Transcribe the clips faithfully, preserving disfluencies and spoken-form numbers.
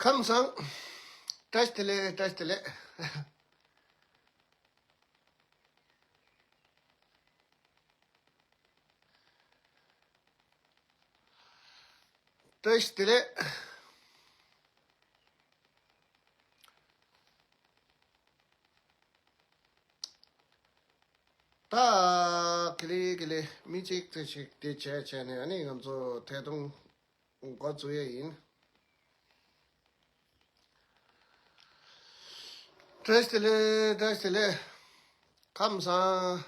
ཁམས་བཟང་། བཀྲ་ཤིས་བདེ་ལེགས། བཀྲ་ཤིས་བདེ་ལེགས། བཀྲ་ཤིས་བདེ་ལེགས། ད་ག་ལེ་ག་ལེ་མི་གཅིག་ཙམ་ཞིག་དེ་བྱས་བྱས་ནས་ཨ་ནི་ང་ཚོ་ཐད་གཏོང་འགོ་བཙུགས་ཡས་ཡིན། བཀྲ་ཤིས་བདེ་ལེགས། བཀྲ་ཤིས་བདེ་ལེགས། ཁམས་བཟང་།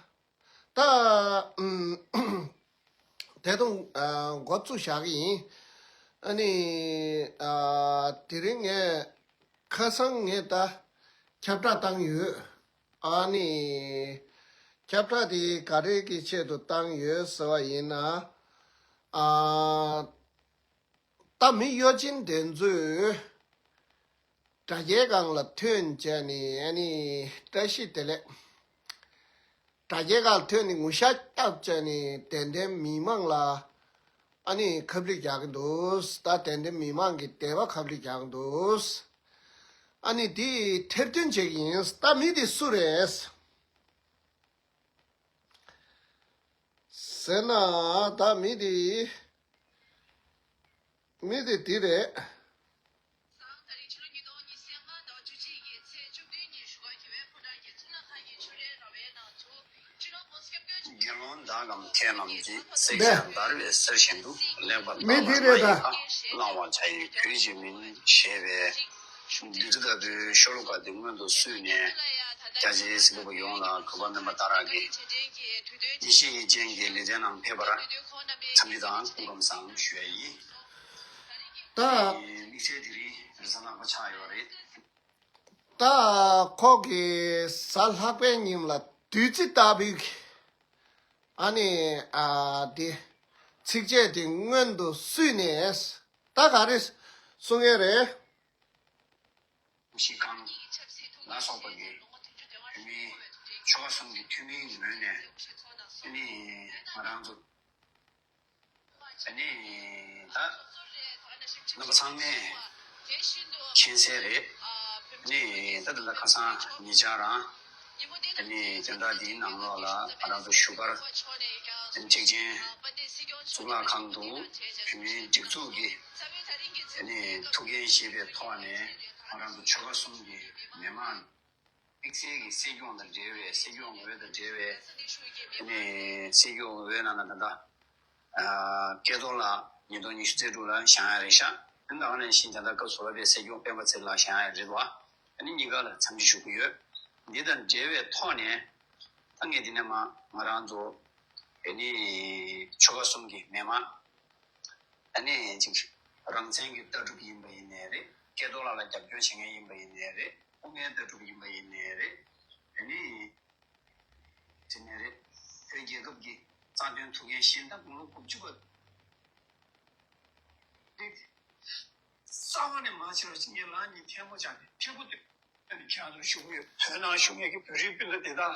ད་ཨུམ། དེ་དང་ཨ་འགོ་བཙུགས་བཞག་གི་ཡིན། ཨ་ནི་ཨ་དེ་རིང་ངས་ཁ་སང་ངས་ད་ཁྱབ་བསྒྲགས་བཏང་ཡོད། ཨ་ནི་ཁྱབ་བསྒྲགས་དེ་ག་རེ་གི་ཆེད་དུ་བཏང་ཡོད་ཟེར་བ་ཡིན་ན། ཨ་ད་མི་གཡོ་ཅན་དེ་ཚོས་དྲ་རྒྱའི་སྒང་ལ་ཐོན་བྱས་ནས་ཨ་ནི་བཀྲ་ཤིས་བདེ་ལེགས། དྲ་རྒྱའི་སྒང་ལ་ཐོན་ནས་ངུ་ཤ་བཏབ་བྱས་ནས་དད་ལྡན་མི་མང་ལ་ཨ་ནི་ཁ་བསླུས་རྒྱག་གི་འདུག་ད་དད་ལྡན་མི་མང་གི་དད་པ་ཁ་བསླུས་རྒྱག་གི་འདུག་ཨ་ནི་དེ་ཐེར་འདོན་བྱེད་ཀྱི་ཡིན། ད་མི་དེ་སུ་རེད་ཟེར་ན། ད་མི་དེ་མི་དེ་དེ་རེད། དགེ་སློང་དག་གམ་མཁས་རྣམས་ཀྱིས། སྲེག་བཅད་འདར་བའི་གསེར་བཞིན་དུ། ལེགས་པར་བརྟགས་ལ་ང་ཡི་ཁ། བླང་བར་བྱ་ཡི་གུས་ཀྱིས་མིན། ཞེས་པའི་བདུད་རྩི་ལྟ་བུའི་ཤོ་ལོ་ཀ་འདི་སྔོན་དུ་བསུས་ནས། རྒྱ་ཆེའི་གཟིགས་པ་ཡོངས་ལ་གུས་པ་རྣམ་པར་དག་རབ་ཀྱིས། ཡེ་ཤེས་ཡིད་ཅན་གྱི་ལེགས་སྦྱར་རྣམས་ཕེབས་པར་འཚམས་འདྲི་དང་སྐུ་ཁམས་བཟང་ཞུ་ཡ་ཡིན། ད་དམིགས་བསལ་དེ་རིང་རེས་གཟའ་ལྷག་པ་ཆགས་ཡོད་རེད། ད་ཁོ་གིས་གཟའ་ལྷག་པའི་ཉིན་ལ་བདུད་རྩི་ལྟ་བུའི་ཨ་ནི་ཨ་དེ་ཚིགས་བཅད་དེ་སྔོན་དུ་བསུས་ནས་ད་ག་རེ་གསུང་ཡས་རེད། ཤི་ཁང་ལ་སོགས་པ་གི་བོད་མིའི་ཆོལ་ཁ་གསུམ་གྱི་འཐུས་མིའི་ངོས་ནས་ཨ་ནི་ང་རང་ཚོ། ཨ་ནི་ད་རྣམ་པ་ཚང་མས་མཁྱེན་གསལ་རེད། ཨ་ནི་ད་ད་ལྟ་ཁ་སང་ཉེ་ཆར་རང་ཨ་ནི་བདུན་ཕྲག་འདིའི་ནང་ལོགས་ལ་ང་རང་ཚོ་བཞུགས་སྒར་ཨ་ནི་ཐེག་ཆེན་གཙུག་ལག་ཁང་དུ་བོད་མིའི་སྒྲིག་འཛུགས་ཀྱི་ཨ་ནི་ཐུགས་འགན་བཞེས་པའི་ཐོག་ནས་ང་རང་ཚོ་ཆོལ་ཁ་གསུམ་གྱི་མི་མང་། དམིགས་བསལ་གྱི་སྲིད་སྐྱོང་དང་འབྲེལ་བའི་སྲིད་སྐྱོང་འོས་དང་འབྲེལ་བའི་ཨ་ནི་སྲིད་སྐྱོང་འོས་ནང་ལ་ད་ལྟ་ཨ་སྐལ་རྡོར་ལགས་ཉིས་སྟོང་ཉི་ཤུ་རྩ་དྲུག་ལ་བཞེངས་ཡ་རེད་ཤག་ཨ་ནི་ད་ག་ནང་བཞིན་ད་ལྟ་སྐབས་སུ་བབས་པའི་སྲིད་སྐྱོང་སྤེན་པ་ཚེ་རིང་ལགས་བཞེངས་ཡ་རེད་བ། ཨ་ནི་གཉིས་ཀ་ལ་འཚམས་འདྲི་ཞུ་གི་ཡོད། འདི་དང་འབྲེལ་བའི་ཐོག་ནས་ད་ངས་འདི་ནས་མ་ང་རང་ཚོ་ཨ་ནི་ཆོལ་ཁ་གསུམ་གྱི་མི་མང་ཨ་ནི་ཅིག་རང་བཙན་གྱི་ལྟ་གྲུབ་ཡིན་པ་ཡིན་ནའི་རེད། སྐལ་རྡོར་ལགས་ལ་རྒྱབ་སྐྱོར་བྱེད་མཁན་ཡིན་པ་ཡིན་ནའི་རེད། སྐུ་ངལ་ལྟ་གྲུབ་ཡིན་པ་ཡིན་ནའི་རེད། ཨ་ནི་དེ་ནས་རེད། བོད་རྒྱལ་ཁབ་ཀྱི་རྩ་དོན་ཐུགས་འགན་བཞེས་ད་དགུང་ལོ་དགུ་བཅུ་པ་རེད། རྩ་བ་ནས་མ་བྱས་པ་ཞིག་ངས་ལག་གཉིས་ཐལ་མོ་སྦྱར་ནས་ཕེབས་པོ་འདུག་ཨ་ནི་ཁྱེད་རང་ཚོ་ཞུ་གི་ཡོད། བོད་ནང་བཞུགས་མཁན་གྱི་བོད་རིགས་སྤུན་ཟླ་དེ་དག་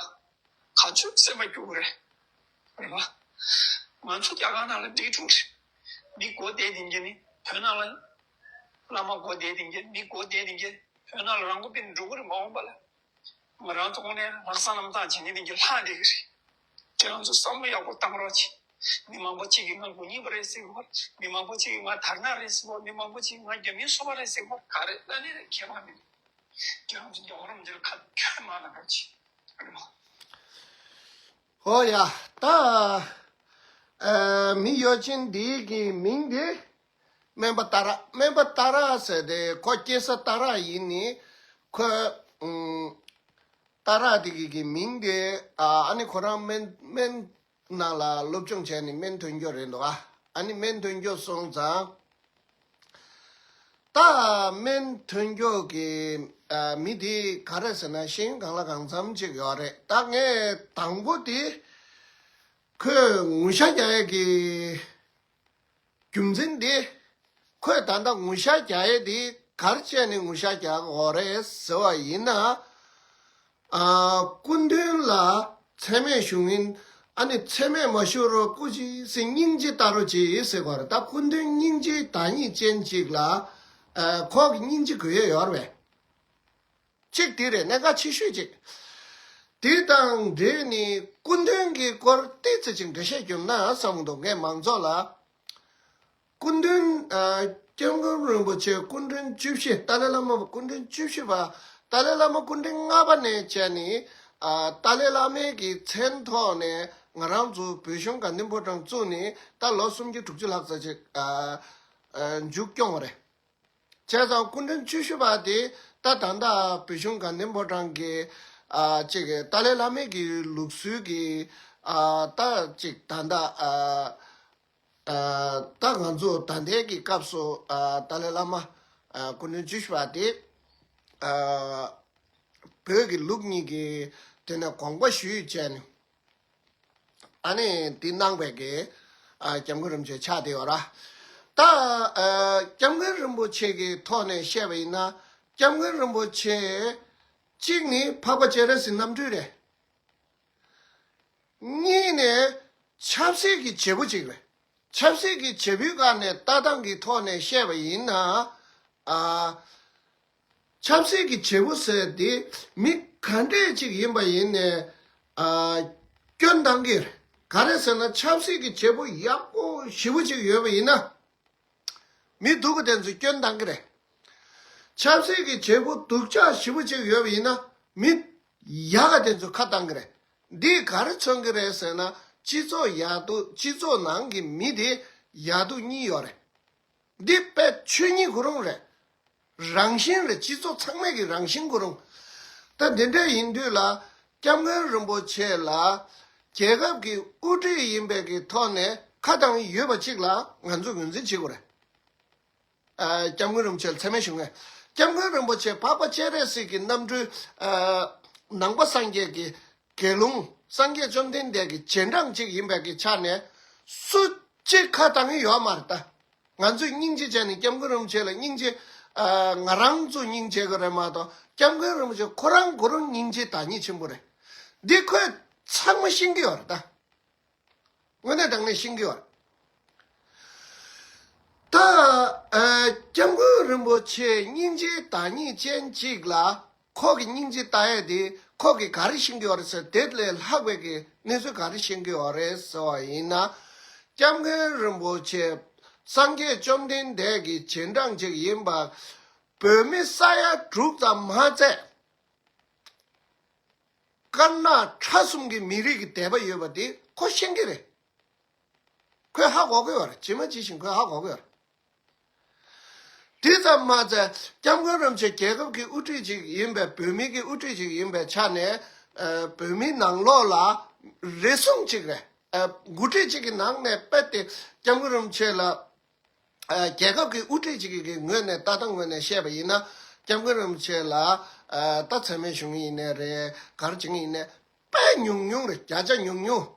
ག་ཚོད་སེམས་པ་སྐྱོ་གི་རེད། རེད་པ། ང་ཚོ་རྒྱ་གར་ནང་ལ་འདི་འཁྲུག་རེད། མི་སྒོ་བསྡད་བསྡད་མཁན་ནི་བོད་ནང་ལ། བླ་མ་སྒོ་བསྡད་བསྡད་མཁན་མི་སྒོ་བསྡད་བསྡད་མཁན་བོད་ནང་ལ་རང་མགོ་སྤོས་ནས་འགྲོ་གི་རེད་མ་འོངས་པ་ལ། ང་རང་ཚོ་དངོས་གནས་ལྷག་བསམ་རྣམ་དག་བྱེད་མཁན་དེ་གྱི་ལྷག་བསྡད་ཀྱི་རེད། ཁྱེད་རང་ཚོ་བསམ་བློ་ཡག་པོ་བཏང་རོགས་གྱིས། མི་མང་པོ་གཅིག་གིས་ང་དགོས་ངེས་པ་རེད་ཟེར་གྱི་ཡོད་རེད། མི་མང་པོ་གཅིག་གིས་ང་དར་ནག་རེད་ཟེར་གྱི་ཡོད་རེད། མི་མང་པོ་གཅིག་གིས་ང་རྒྱ་མིའི་སོ་པ་རེད་ཟེར་གྱི་ཡོད་རེད། ག་རེ་ལབ་ནའི་རེད། ཁྱད་པར་མི་འདུག་ཁྱེད་རང་ཚོ་རྒྱལ་བ་རིན་པོ་ཆེ་ལ་ཁ་ཁྱོན་མ་བླངས་རོགས་གྱིས། རེད་མ། ཧོ་ཡ། ད་ཨ་མི་གཡོ་ཅན་འདི་གི་མིང་དེ། སྨན་པ་ཏཱ་ར། སྨན་པ་ཏཱ་ར་ཟེར་དེ་ཁོ་སྐྱེས་ས་ཏཱ་ར་ཡིན་ནི། ཁོ་ཨུམ། ཏཱ་ར་དེ་གི་གི་མིང་དེ་ཨ་ཨ་ནི་ཁོ་རང་སྨན་སྨན་ནང་ལ་སློབ་སྦྱོང་བྱས་ནས་སྨན་ཐོན་རྒྱུ་རེད་འདུག་ཨ་ཨ་ནི་སྨན་ཐོན་རྒྱུ་སོང་ཙང་། ད་སྨན་ཐོན་རྒྱུ་གི་ཨ་མི་དེ་ག་རེ་ཟེར་ན་ཤེས་ཡོན་གང་ལ་གང་འཚམ་ཅིག་ཡོད་རེད། ད་ངས་དང་པོ་དེ་ཁོས་ངུ་ཤ་རྒྱག་ཡས་ཀྱི་རྒྱུ་མཚན་དེ། ཁོས་ད་ལྟ་ངུ་ཤ་རྒྱག་ཡས་དེ་ག་རེ་བྱས་ནས་ངུ་ཤ་རྒྱག་གི་ཡོད་རེད་ཟེར་བ་ཡིན་ན། ཨ་སྐུ་མདུན་ལ་མཚན་སྨད་ཞུ་མཁན། ཨ་ནི་མཚན་སྨད་མ་ཞུ་རོགས་སྐུ་མཁྱེན་ཟེར་སྙིང་རྗེ་ལྟ་རོགས་གྱིས་ཟེར་བ་རེད། ད་སྐུ་མདུན་སྙིང་རྗེའི་བདག་ཉིད་ཅན་ཅིག་ལ་ ཨ་ཁོ་གི་སྙིང་རྗེ་དགོས་ཡས་ཡོད་རེད་པས། གཅིག་དེ་རེད། གནད་འགག་ཆེ་ཤོས་གཅིག་དེ་དང་འབྲེལ་ནས་སྐུ་མདུན་གྱི་སྐོར་ཏོག་ཙམ་ཅིག་འགྲེལ་བཤད་བསྐྱོན་ན་བསམ་གྱི་འདུག་ངས་མང་ཚོགས་ལ། སྐུ་མདུན་ཨ་སྐྱབས་མགོན་རིན་པོ་ཆེ་སྐུ་ཕྲེང་བཅུ་བཞི། ཏཱ་ལའི་བླ་མ་སྐུ་ཕྲེང་བཅུ་བཞི་པ། ཏཱ་ལའི་བླ་མ་སྐུ་ཕྲེང་ལྔ་པ་ནས་བྱས་ནས་ཨ་ཏཱ་ལའི་བླ་མའི་གི་མཚན་ཐོག་ནས་ང་རང་ཚོ་བོད་གཞུང་དགའ་ལྡན་ཕོ་བྲང་བཙུགས་ནས་ད་ལོ་སུམ་བརྒྱ་དྲུག་ཅུ་ལྷག་ཙམ་ཅིག་ཨ་ཨ་མཇུག་སྐྱོང་བ་རེད། བྱས་ཙང་སྐུ་ཕྲེང་བཅུ་བཞི་པ་དེ་ད་ད་ལྟ་བོད་གཞུང་དགའ་ལྡན་ཕོ་བྲང་གི་ཨ་ཅིག་ཏཱ་ལའི་བླ་མའི་གི་ལུགས་སྲོལ་གྱི་ཨ་ད་ཅིག་ད་ལྟ་ཨ་ཨ་ད་ང་ཚོ་ད་ལྟའི་གི་སྐབས་སུ་ཨ་ཏཱ་ལའི་བླ་མ་ཨ་སྐུ་ཕྲེང་བཅུ་བཞི་པ་དེ་ཨ་བོད་ཀྱི་ལུགས་གཉིས་ཀྱི་དེ་ནས་དགོངས་པ་ཞུས་བྱས་ནས། ཨ་ནི་འདི་གནང་བའི་གི་ཨ་སྐྱབས་མགོན་རིན་པོ་ཆེ་ཆགས་བསྡད་ཡོད་ར། ད་ཨ་སྐྱབས་མགོན་རིན་པོ་ཆེ་གི་ཐོག་ནས་བཤད་པ་ཡིན་ན། སྐྱབས་མགོན་རིན་པོ་ཆེ་གཅིག་ནི་འཕགས་པ་སྤྱན་རས་གཟིགས་རྣམ་སྤྲུལ་རེད། གཉིས་ནས་ཆབ་སྲིད་ཀྱི་བྱེད་པོ་གཅིག་རེད། ཆབ་སྲིད་ཀྱི་བྱེད་པོའི་སྒང་ནས་ལྟ་སྟངས་ཀྱི་ཐོག་ནས་བཤད་པ་ཡིན་ན། ཨ། ཆབ་སྲིད་ཀྱི་བྱེད་པོ་ཟེར་དེ་མི་ག་འདྲས་ཅིག་ཡིན་པ་ཡིན་ནས་ཨ་སྐྱོན་གཏང་གི་རེད། ག་རེ་ཟེར་ན་ཆབ་སྲིད་ཀྱི་བྱེད་པོ་ཡག་པོ་ཞེ་པོ་ཅིག་ཡོད་པ་ཡིན་ན། མི་སྡུག་གི་དེ་ཚོས་སྐྱོན་གཏང་གི་རེད། ཆབ་སྲིད་ཀྱི་བྱེད་པོ་སྡུག་ཅག་ཞེ་པོ་ཅིག་ཡོད་པ་ཡིན་ན་མི་ཡག་ག་དེ་ཚོས་ཁ་གཏང་གི་རེད། འདིས་ག་རེ་མཚོན་གི་རེད་ཟེར་ན། སྤྱི་ཚོགས་ཡག་སྡུག་སྤྱི་ཚོགས་ནང་གི་མི་དེ་ཡག་སྡུག་གཉིས་ཡོད་རེད། འདི་དཔེ་ཆོས་ཉིད་ཁོ་རང་རེད། རང་བཞིན་རེད། སྤྱི་ཚོགས་ཚང་མའི་གི་རང་བཞིན་ཁོ་རང་། ད་འདི་འདྲ་ཡིན་དུས་ལ་སྐྱབས་མགོན་རིན་པོ་ཆེ་ལ་རྒྱལ་ཁབ་ཀྱི་དབུ་ཁྲིད་ཡིན་པའི་གི་ཐོག་ནས་ཁ་བཏང་ཡོད་པ་གཅིག་ལ་ང་ཚོས་ངོས་འཛིན་བྱེད་དགོས་རེད། ཨ་སྐྱབས་མགོན་རིན་པོ་ཆེ་ལ་མཚན་སྨད་ཞུ་མཁན། སྐྱབས་མགོན་རིན་པོ་ཆེ་འཕགས་པ་སྤྱན་རས་གཟིགས་ཀྱི་རྣམ་སྤྲུལ། ཨ་ནང་པ་སངས་རྒྱས་ཀྱི་དགེ་སློང་། སངས་རྒྱས་བཅོམ་ལྡན་འདས་ཀྱི་རྗེས་འབྲང་ཅིག་ཡིན་པའི་གི་ཆ་ནས་སུ་གཅིག་ཁ་བཏང་གི་ཡོད་མ་རེད་ད། ང་ཚོས་སྙིང་རྗེ་བྱས་ནས་སྐྱབས་མགོན་རིན་པོ་ཆེ་ལ་སྙིང་རྗེ། ཨ་ང་རང་ཚོ་སྙིང་རྗེ་གི་རེད་མ་གཏོགས་སྐྱབས་མགོན་རིན་པོ་ཆེ་ཁོ་རང་ཁོ་རང་སྙིང་རྗེ་བདག་ཉིད་ཆེན་པོ་རེད། འདི་ཁོས་ཚང་མ་ཤེས་ཀྱི་ཡོད་རེད་ད། དངོས་གནས་དྲང་གནས་ཤེས་ཀྱི་ཡོད་རེད། ད་ཨ་སྐྱབས་མགོན་རིན་པོ་ཆེ་སྙིང་རྗེ་བདག་ཉིད་ཅན་ཅིག་ལ་ཁོ་གི་སྙིང་རྗེ་ལྟ་ཡས་དེ་ཁོ་གི་ག་རེ་ཤེས་ཀྱི་ཡོད་རེད་ཟེར། དེ་ལས་ལྷག་པའི་གི་གནས་ཚུལ་ག་རེ་ཤེས་ཀྱི་ཡོད་རེད་ཟེར་བ་ཡིན་ན། སྐྱབས་མགོན་རིན་པོ་ཆེ་སངས་རྒྱས་བཅོམ་ལྡན་འདས་ཀྱི་རྗེས་འབྲང་ཅིག་ཡིན་པ། བོད་མི་ས་ཡ་དྲུག་ཙམ་མ་ཚད། དཀར་ནག་ཁྲ་གསུམ་གྱི་མི་རིགས་ཀྱི་དད་པ་ཡོད་པ་དེ་ཁོ་ཤེས་ཀྱི་རེད། ཁོས་ཧ་གོ་གི་ཡོད་རེད། ཇི་མ་ཇི་བཞིན་ཁོས་ཧ་གོ་གི་ཡོད་རེད། དེ་ཙམ་མ་ཚད་སྐྱབས་མགོན་རིན་པོ་ཆེ་རྒྱལ་ཁབ་ཀྱི་དབུ་ཁྲིད་ཅིག་ཡིན་པའི། བོད་མི་གི་དབུ་ཁྲིད་ཅིག་ཡིན་པའི་ཆ་ནས། ཨ་བོད་མི་ནང་ལོགས་ལ་རེ་ཟུང་ཅིག་རེད། ཨ་འགོ་ཁྲིད་ཅིག་གི་ནང་ནས་དཔེ་དེ་སྐྱབས་མགོན་རིན་པོ་ཆེ་ལ། ཨ་རྒྱལ་ཁབ་ཀྱི་དབུ་ཁྲིད་ཅིག་གི་ངོས་ནས་ལྟ་སྟངས་ངོས་ནས་བཤད་པ་ཡིན་ན། སྐྱབས་མགོན་རིན་པོ་ཆེ་ལ་ཨ་ད་མཚན་སྨད་ཞུ་མཁན་ཡིན་ནའི་རེད། ག་རེ་བྱེད་མཁན་ཡིན་ནའི་དཔེ་ཉུང་ཉུང་རེད། བརྒྱ་ཆ་ཉུང་ཉུང་།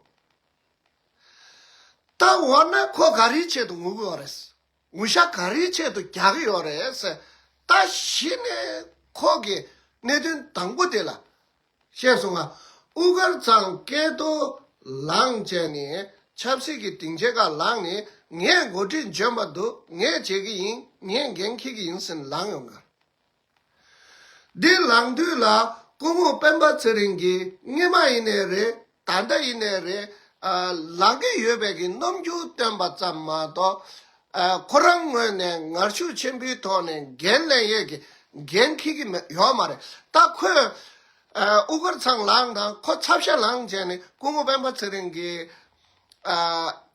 ད་འོ་ན་ཁོ་ག་རེའི་ཆེད་དུ་ངུ་གི་ཡོད་རེད། ངུ་ཤ་ག་རེའི་ཆེད་དུ་རྒྱག་གི་ཡོད་རེད་ཟེར། ད་གཞི་ནས་ཁོ་གི་གནད་དོན་དང་པོ་དེ་ལ། ཤེས་སོང་ང་། དབུ་དཀར་ཚང་སྐལ་རྡོར་ལངས་བྱས་ནས་ཆབ་སྲིད་ཀྱི་སྡིངས་ཆའི་ཁ་ལངས་ནས། ངས་འགོ་ཁྲིད་འཇོན་པ་འདུག་ངས་བྱེད་ཀྱི་ཡིན། ངས་འགན་འཁྱེར་གྱི་ཡིན་ཟེར་ནས་ལངས་ཡོང་གི། འདི་ལངས་དུས་ལ་སྐུ་ངོ་སྤེན་པ་ཚེ་རིང་གིས་སྔོན་མ་ཡིན་ནའི་རེད། ད་ལྟ་ཡིན་ནའི་རེད། ཨ་ལངས་ཀྱི་ཡོད་པའི་གི་རྣམ་འགྱུར་སྟོན་པ་ཙམ་མ་གཏོགས། ཨ་ཁོ་རང་ངོས་ནས་ངར་ཤུགས་ཆེན་པོའི་ཐོག་ནས་འགན་ལེན་ཡས་ཀྱི་འགན་འཁྱེར་གྱི་མེད། ཡོད་མ་རེད། ད་ཁོས་ཨ་དབུ་དཀར་ཚང་ལངས་དང་ཁོ་ཚབ་ཤ་ལངས་བྱས་ནས་སྐུ་ངོ་སྤེན་པ་ཚེ་རིང་གིས་ཨ་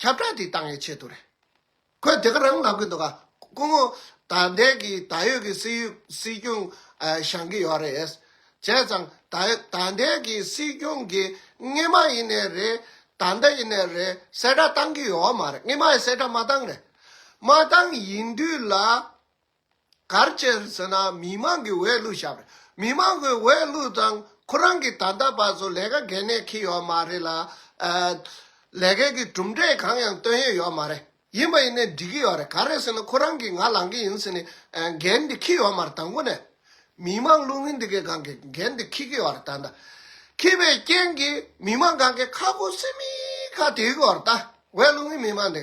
ཁྱབ་བསྒྲགས་དེ་བཏང་ཡས་ཆེད་དུ་རེད། ཁོས་དེ་ག་རང་ལབ་ཀྱི་འདུག་ག་སྐུ་ངོ་ད་ལྟའི་གི་ད་ཡོད་ཀྱི་སྲིད་ཡུལ་སྲིད་སྐྱོང་ཨ་བཞེངས་ཀྱི་ཡོད་རེད། བྱས་ཙང་ད་ད་ལྟའི་གི་སྲིད་སྐྱོང་གི་སྔོན་མ་ཡིན་ནའི་རེད། ད་ལྟ་ཡིན་ནའི་རེད། གསལ་བསྒྲགས་བཏང་གི་ཡོད་མ་རེད། སྔོན་མ་ཡི་གསལ་བསྒྲགས་མ་བཏང་རེད། མ་བཏང་ཡིན་དུས་ལ། ག་རེ་བྱས་ཟེར་ན་མི་མང་གི་འོས་བླུགས་བཞག་པ་རེད། མི་མང་གི་འོས་བླུགས་དང་ཁོ་རང་གིས་ད་ལྟ་བར་དུ་ལས་ཀ་གལ་གནད་འཁྱེར་ཡོད་མ་རེད་ལ། ཨ་ལས་ཀའི་གི་གྲུབ་འབྲས་གང་ཡང་སྟོན་ཡས་ཡོད་མ་རེད། ཡིན་པ་ཡིན་ནའི་འགྲིག་གི་ཡོད་རེད། ག་རེ་ཟེར་ན་ཁོ་རང་གིས་ང་ལངས་ཀྱི་ཡིན་ཟེར་ནས་ཨ་འགན་འདི་འཁྱེར་ཡོད་མ་རེད། དང་པོ་ནས་མི་མང་བླུག་མཁན་འདི་གའི་སྒང་གི་འགན་འདི་འཁྱེར་གྱི་ཡོད་རེད། ད་ལྟ་འཁྱེར་བའི་རྐྱེན་གྱིས་མི་མང་སྒང་གི་ཁ་ཁུ་སིམ་མེ་ཁ་དེ་གི་ཡོད་རེད། ད་འོས་བླུག་མཁན་མི་མང་འདི་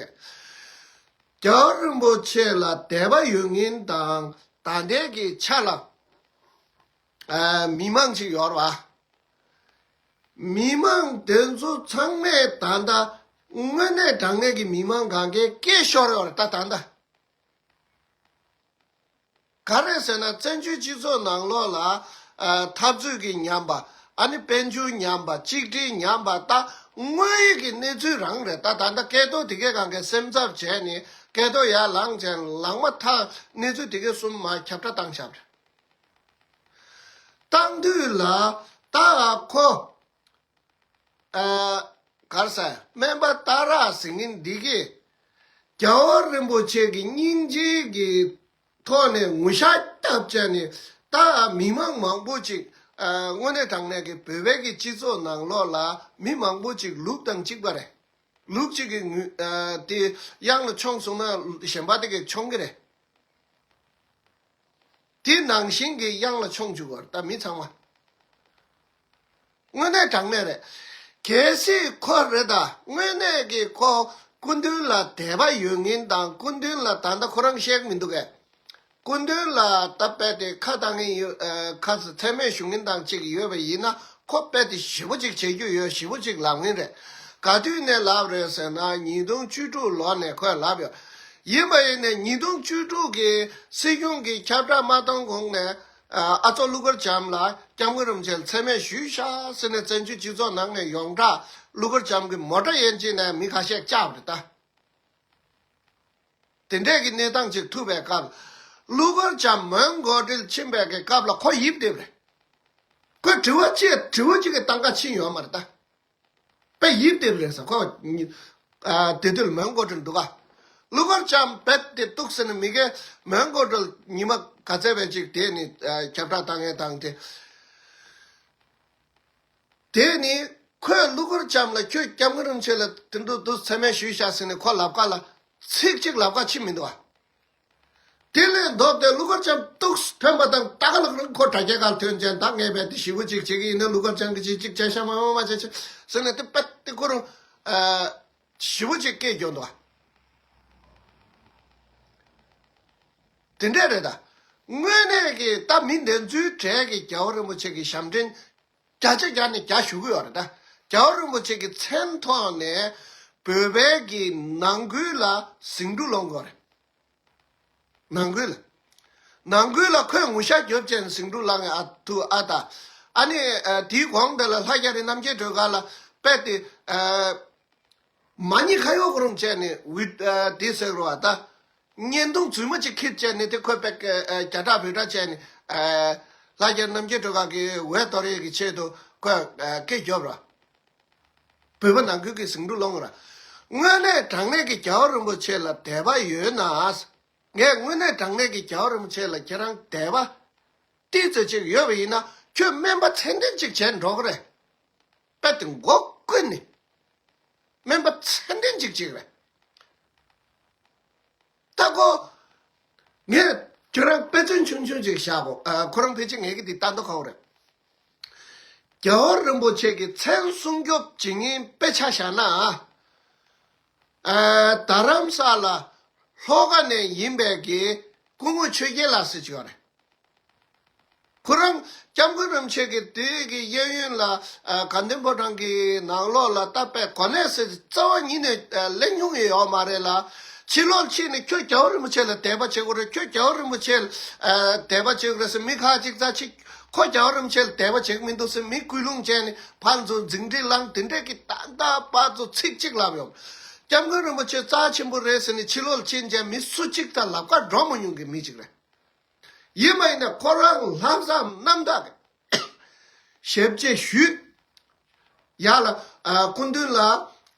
ག་རྒྱལ་བ་རིན་པོ་ཆེ་ལ་དད་པ་ཡོད་མཁན་དང་ ད་ལྟའི་གི་ཆ་ལ་ཨ་མི་མང་ཅིག་ཡོད་རེད་བ། མི་མང་དེ་ཚོ་ཚང་མས་ད་ལྟ་དངོས་གནས་དྲང་གནས་ཀྱི་མི་མང་གང་གའི་སྐད་ཤོར་ཡོད་རེད་ད་ད་ལྟ། ག་རེ་ཟེར་ན་བཙན་བྱོལ་སྤྱི་ཚོགས་ནང་ལོགས་ལ་ཨ་འཐབ་རྩོད་ཀྱི་ཉམས་པ། ཨ་ནི་དཔལ་འབྱོར་ཉམས་པ། གཅིག་སྒྲིལ་ཉམས་པ། ད་དངོས་ཡོད་ཀྱི་གནས་ཚུལ་རང་རེད་ད། ད་ལྟ་སྐལ་རྡོར་དེ་གའི་སྒང་གའི་སེམས་འཚབ་བྱས་ནས་སྐལ་རྡོར་ཡར་ལངས་བྱས་ལངས་མ་ཐག་གནས་ཚུལ་དེ་གའི་གསུམ་མ་ཁྱབ་བསྒྲགས་བཏང་བཞག་པ་རེད། བཏང་དུས་ལ་ད་ཁོ་ཨ་ག་རེ་ཟེར་སྨན་པ་སྟག་ར་ཟེར་མཁན་འདི་གིས་རྒྱལ་བ་རིན་པོ་ཆེ་གི་སྙིང་རྗེ་གི་ཐོག་ནས་ངུ་ཤག་བརྒྱབ་བྱས་ནས་ད་མི་མང་མང་པོ་ཅིག་ཨ་དངོས་གནས་དྲང་གནས་ཀྱི་བོད་པའི་གི་སྤྱི་ཚོགས་ནང་ལོགས་ལ་མི་མང་པོ་ཅིག་ལུག་དང་གཅིག་པ་རེད། ལུག་གཅིག་གི་ངུ་ཨ་དེ་གཡང་ལ་མཆོངས་སོང་ན་གཞན་པ་དེ་གས་མཆོང་གི་རེད། དེ་ནང་བཞིན་གྱི་གཡང་ལ་མཆོང་བཅུག་པ་རེད་ད་མི་ཚང་མ། དངོས་གནས་དྲང་གནས་རེད། གལ་སྲིད་ཁོ་རེད་ད་དངོས་གནས་ཀྱི་ཁོ་སྐུ་མདུན་ལ་དད་པ་ཡོད་མཁན་དང་སྐུ་མདུན་ལ་ད་ལྟ་ཁོ་རང་བཤད་ཀྱི་མི་འདུག་གས། སྐུ་མདུན་ལ་ད་རྦད་དེ་ཁ་བཏང་མཁན་ཡོད་ཨ་ཁ་མཚན་སྨད་ཞུ་མཁན་དང་གཅིག་ཡོད་པ་ཡིན་ན་ཁོ་རྦད་དེ་ཞེ་པོ་ཅིག་བྱེད་རྒྱུ་ཡོད། ཞེ་པོ་ཅིག་ལབ་མཁན་རེད། ག་དུས་ནས་ལབ་རེད་ཟེར་ན་ཉིས་སྟོང་བཅུ་དྲུག་ལོ་ནས་ཁོས་ལབ་ཡོད། ཡིན་པ་ཡིན་ནས་ཉིས་སྟོང་བཅུ་དྲུག་གི་སྲིད་སྐྱོང་གི་ཁྱབ་བསྒྲགས་མ་གཏོང་གོང་ནས་ཨ་ཨ་ཚོ་ཀླུ་མཁར་བྱམས་ལ་སྐྱབས་མགོན་རིན་པོ་ཆེ་ལ་མཚན་སྨད་ཞུས་ཤག་ཟེར་ནས་བཙན་བྱོལ་སྤྱི་ཚོགས་ནང་ནས་ཡོངས་གྲགས་ཀླུ་མཁར་བྱམས་ཀྱི་མོ་ཊ་ཡན་ཆད་ནས་མི་ཁ་ཤས་བཅག་པ་རེད་ད། དེ་འདྲས་ཀྱི་གནས་སྟངས་ཅིག་ཐུག་པའི་སྐབས་ཀླུ་མཁར་བྱམས་མོན་གྷོ་ཊལ་ཕྱིན་པའི་གི་སྐབས་ལ་ཁོ་ཡིབ་བསྡད་པ་རེད། ཁོས་དྲི་བ་གཅིག་དྲི་བ་གཅིག་གི་སྟངས་ཀ་ཕྱིན་ཡོད་མ་རེད་ད། དཔེ་ཡིབ་བསྡད་པ་རེད་ཟེར་ཁོ། ཨ་དེ་དུས་མོན་གྷོ་ཊལ་འདུག་ག་ཀླུ་མཁར་བྱམས་རྦད་དེ་གཏུགས་ཟེར་ནས་མི་གས་མོན་གྷོ་ཊལ་ཉི་མ་ག་ཚད་བས་ཅིག་དེ་ནི་ཨ་ཁྱབ་བསྒྲགས་བཏང་ཡས་བཏང་སྟེ། དེ་ནི་ཁོས་ཀླུ་མཁར་བྱམས་ལ་ཁྱོད་སྐྱབས་མགོན་རིན་པོ་ཆེ་ལ་དེ་འདུག་འདུག་མཚན་སྨད་ཞུས་ཤག་ཟེར་ནས་ཁོ་ལབ་ཁ་ལ་ཚིག་གཅིག་ལབ་ཁ་ཕྱིན་མི་འདུག་ག་དེ་ལས་ལྡོག་སྟེ་ཀླུ་མཁར་བྱམས་གཏུགས་ཐོན་པ་དང་ད་ག་ལ་ཁོ་དྲ་རྒྱའི་སྒང་ཐོན་ཅན་ད་ངས་རྦད་དེ་ཞེ་པོ་ཅིག་བྱེད་ཀྱི་ཡིན་ན་ཀླུ་མཁར་བྱམས་ཀྱིས་ཅིག་ཅིག་བྱས་ཤག་མ་མ་མ་བྱས་ཤག་ཟེར་ནས་དེ་རྦད་དེ་ཁོ་རང་ཨ་ཞེ་པོ་ཅིག་སྐད་རྒྱོབ་འདུག་ག་དེ་འདྲས་རེད་ད། དངོས་གནས་ཀྱི་ད་མི་འདི་ཚོའི་གྲས་ཀྱི་རྒྱལ་བ་རིན་པོ་ཆེ་གི་ཞབས་འདྲེན་བརྒྱ་ཆ་བརྒྱ་ནས་བརྒྱ་ཞུ་གི་ཡོད་རེད་ད། རྒྱལ་བ་རིན་པོ་ཆེ་གི་མཚན་ཐོག་ནས་བོད་པའི་གི་ནང་ཁུལ་ལ་ཟིང་འཁྲུག་སློང་གི་ཡོད་རེད། ནང་ཁུལ་ལ། ནང་ཁུལ་ལ་ཁོས་ངུ་ཤག་རྒྱོབ་བྱས་ནས་ཟིང་འཁྲུག་བསླངས་ཡ་ཨ་ཐུ་ཨ་ད། ཨ་ནི་ཨ་དེའི་གོང་དེ་ལ་ལྷ་རྒྱ་རི་རྣམ་རྒྱལ་སྒྲོལ་དཀར་ལ་དཔེ་དེ་ཨ། མ་ཎི་ཁ་ཡོག་རུམ་བྱས་ནས་འུད་ཨ་དེ་ཟེར་རོ་ཨ་ད། བརྙན་ཐུང་རྫུན་མ་ཅིག་ཁྱེར་བྱས་ནས་དེ་ཁོས་དཔེ་ཨ་རྒྱ་གྲགས་བོད་གྲགས་བྱས་ནས་ཨ་ལྷ་རྒྱ་རི་རྣམ་རྒྱལ་སྒྲོལ་དཀར་གི་འོས་དོར་ཡས་ཀྱི་ཆེད་དུ་ཁོས་ཨ་སྐད་རྒྱོབ་རོ། བོད་པ་ནང་ཁུལ་གྱི་ཟིང་འཁྲུག་སློང་ར། དངོས་གནས་དྲང་གནས་ཀྱི་རྒྱལ་བ་རིན་པོ་ཆེ་ལ་དད་པ་ཡོད་ན། ངས་དངོས་གནས་དྲང་གནས་ཀྱི་རྒྱལ་བ་རིན་པོ་ཆེ་ལ་ཁྱེད་རང་དད་པ་ཏིག་ཙམ་ཅིག་ཡོད་པ་ཡིན་ན་ཁྱོད་སྨན་པ་ཚད་ལྡན་ཅིག་བྱས་འགྲོ་གི་རེད། དཔེ་དེ་མགོ་ཀུན་ནས་སྨན་པ་ཚད་ལྡན་ཅིག་ཅིག་རེད། ད་ཁོ། ངས་ཁྱོད་རང་དཔེ་མཚོན་ཆུང་ཆུང་ཅིག་བཞག་གོ་ཨ་ཁོ་རང་ཕལ་ཆེར་ངས་ཀྱི་འདི་ལྟ་མདོག་ཁ་པོ་རེད། རྒྱལ་བ་རིན་པོ་ཆེ་གི་མཚན་སྲུང་སྐྱོབ་བྱེད་མཁན་དཔེ་ཆ་བཞག་ན། ཨ་རྡ་རམ་ས་ལ་ལྷོ་ཁ་ནས་ཡིན་པའི་གི་སྐུ་ངོ་ཆོས་རྒྱལ་ལགས་ཟེར་གྱི་ཡོད་རེད། ཁོ་རང་སྐྱབས་མགོན་རིན་པོ་ཆེ་གི་དེ་གི་གཡས་གཡོན་ལ་ཨ་དགའ་ལྡན་ཕོ་བྲང་གི་ནང་ལོགས་ལ་ད་དཔེ་གོ་གནས་ཟེར་རྩ་བ་ཉིད་ནས་ཨ་གླེང་མྱོང་ཡོད་མ་རེད་ལ། ཕྱི་ལོགས་ཕྱིན་ནས་ཁྱོད་རྒྱལ་བ་རིན་པོ་ཆེ་ལ་དད་པ་བྱེད་དགོས་རེད། ཁྱོད་རྒྱལ་བ་རིན་པོ་ཆེ་ལ་ཨ་དད་པ་བྱེད་དགོས་རེད་ཟེར་མི་ཁ་ཅིག་རྩ་ཆེ། ཁོ་རྒྱལ་བ་རིན་པོ་ཆེ་ལ་དད་པ་བྱེད་ཀྱི་མི་འདུག་ཟེར་མི་སྐུལ་སློང་བྱས་ནས་ཕར་ཚུར་འཛིང་འདྲེ་ལངས་དེ་འདྲས་ཀྱི་ད་ལྟ་བར་དུ་ཚིག་གཅིག་ལབ་ཡོང་། སྐྱབས་མགོན་རིན་པོ་ཆེ་རྩ་ཆེན་པོ་རེད་ཟེར་ནས་ཕྱི་ལོགས་ཕྱིན་བྱས་མི་སུ་གཅིག་ད་ལབ་ཁ་འགྲོ་མ་མྱོང་གི་མི་གཅིག་རེད། ཡིན་པ་ཡིན་ན་ཁོ་རང་ལྷག་བསམ་རྣམ་དག་གི་ཞབས་རྗེས་ཞུས། ཡ་ལ་ཨ་སྐུ་མདུན་ལ་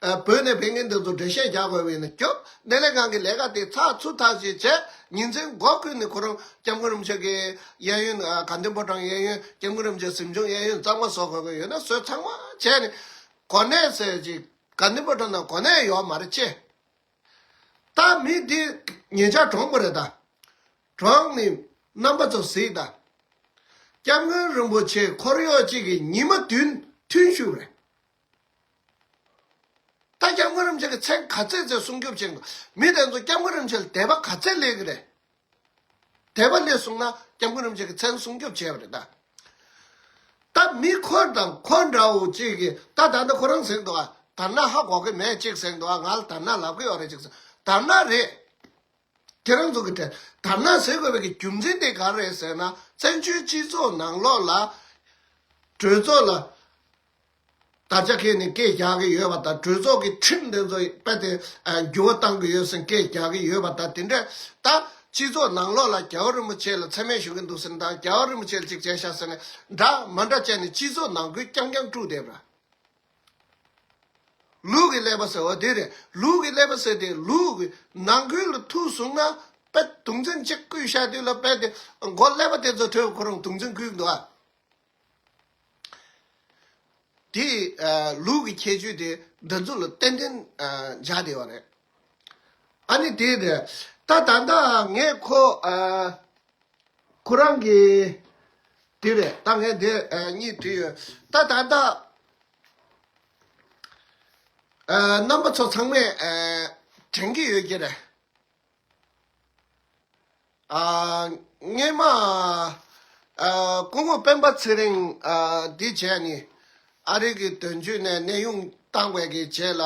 ཨ་བོད་ནས་ཕེབས་མཁན་འདི་ཚོ་འགྲེལ་བཤད་རྒྱག་དགོས་པ་ཡིན་ན་སྐྱོབ་སྣེ་ལེན་ཁང་གི་ལས་ཀ་དེ་ཚགས་ཚུད་ཐག་ཆོད་བྱས་ཉིན་མཚན་མགོ་ཀུན་ནས་ཁོ་རང་སྐྱབས་མགོན་རིན་པོ་ཆེ་གི་གཡས་གཡོན་ཨ་དགའ་ལྡན་ཕོ་བྲང་གཡས་གཡོན་སྐྱབས་མགོན་རིན་པོ་ཆེ་གཟིམ་ཆུང་གཡས་གཡོན་གཙང་མ་བཟོ་དགོས་ཀྱི་ཡོད་ན་བཟོས་ཚང་མ་བྱས་ནས་གོ་གནས་ཟེར་ཅིག་དགའ་ལྡན་ཕོ་བྲང་ནང་གོ་གནས་ཡོད་མ་རེད་ཅེས། ད་མི་འདི་ཉེ་ཆར་གྲོངས་པ་རེད་ད། གྲོངས་ནས་རྣམ་པ་ཚོ་གཟིགས་ད། སྐྱབས་མགོན་རིན་པོ་ཆེ་འཁོར་གཡོག་གཅིག་གིས་ཉི་མ་བདུན་ཐུན་བཞུགས་རེད། ད་སྐྱབས་མགོན་རིན་པོ་ཆེ་གི་མཚན་ག་ཚད་ཚད་སྲུང་སྐྱོབ་བྱེད་དགོས། མི་དེ་ཚོ་སྐྱབས་མགོན་རིན་པོ་ཆེ་ལ་དད་པ་ག་ཚད་སླེབས་ཀྱི་རེད། དད་པ་སླེབས་སོང་ན་སྐྱབས་མགོན་རིན་པོ་ཆེ་གི་མཚན་སྲུང་སྐྱོབ་བྱས་པ་རེད་ད། ད་མི་ཁོ་དང་ཁོ་འདྲ་བོ་གཅིག་གིས་ད་ད་ལྟ་ཁོ་རང་ཟེར་འདུག་ཨ། དར་ནག་ཧ་གོ་གི་མེད་ཅིག་ཟེར་འདུག་ཨ། ང་ལ་དར་ནག་ལབ་གི་ཡོད་རེད་ཅིག་ཟེར། དར་ནག་རེད། ཁྱེད་རང་ཚོ་གི་དྲན་དར་ནག་ཟེར་དགོས་པའི་གི་རྒྱུ་མཚན་དེ་ག་རེད་ཟེར་ན། བཙན་བྱོལ་སྤྱི་ཚོགས་ནང་ལོགས་ལ་གྲོས་ཚོགས་ལ་དར་ཆ་འཁྱེར་ནས་སྐད་རྒྱག་གི་ཡོད་པ་དང་། གྲོས་ཚོགས་ཀྱི་ཁྲིམས་དེ་ཚོ་རྦད་དེ་འགྱུར་བ་གཏང་གི་ཡོད་ཟེར་སྐད་རྒྱག་གི་ཡོད་པ་དང་། དེ་འདྲ་ད་སྤྱི་ཚོགས་ནང་ལོགས་ལ་རྒྱལ་བ་རིན་པོ་ཆེ་ལ་མཚན་སྨད་ཞུ་གི་འདུག་ཟེར་ན་དང་། རྒྱལ་བ་རིན་པོ་ཆེ་ལ་ཅིག་བྱས་ཤག་ཟེར་ནས་འདྲ་མ་འདྲ་བྱས་ནས་སྤྱི་ཚོགས་ནང་ཁུལ་རྐྱང་རྐྱང་དཀྲུགས་བསྡད་པ། ལུག་གི་ཀླད་པ་ཟེར་བ་དེ་རེད། ལུག་གི་ཀླད་པ་ཟེར་དེ་ལུག་གི་ནང་ཁུལ་ལ་ཐུག་སོང་ན་དཔེ་དུང་ཅན་གཅིག་བརྐུས་བཞག་དུས་ལ་དཔེ་དེ་མགོ་ཀླད་པ་དེ་ཚོ་ཐོས་ཁོ་རང་དུང་ཅན་བརྐུས་འདུག་ཨ། དེ་ལུག་གི་ཁྱད་ཆོས་དེ་འདི་ཚོ་ལ་ཏན་ཏན་འཇགས་བསྡད་པ་རེད། ཨ་ནི་དེ་རེད། ད་ད་ལྟ་ངས་ཁོ་ཁོ་རང་གི་དེ་རེད། ད་ངས་དེ་གཉིས་བྲིས་ཡོད། ད་ད་ལྟ་རྣམ་པ་ཚོ་ཚང་མས་དྲན་གྱི་ཡོད་ཀྱི་རེད། སྔོན་མ་སྐུ་ངོ་སྤེན་པ་ཚེ་རིང་འདི་བྱས་ནས་ཨ་རི་གི་དོན་གཅོད་ནས་གནས་དབྱུང་བཏང་བའི་གི་རྗེས་ལ།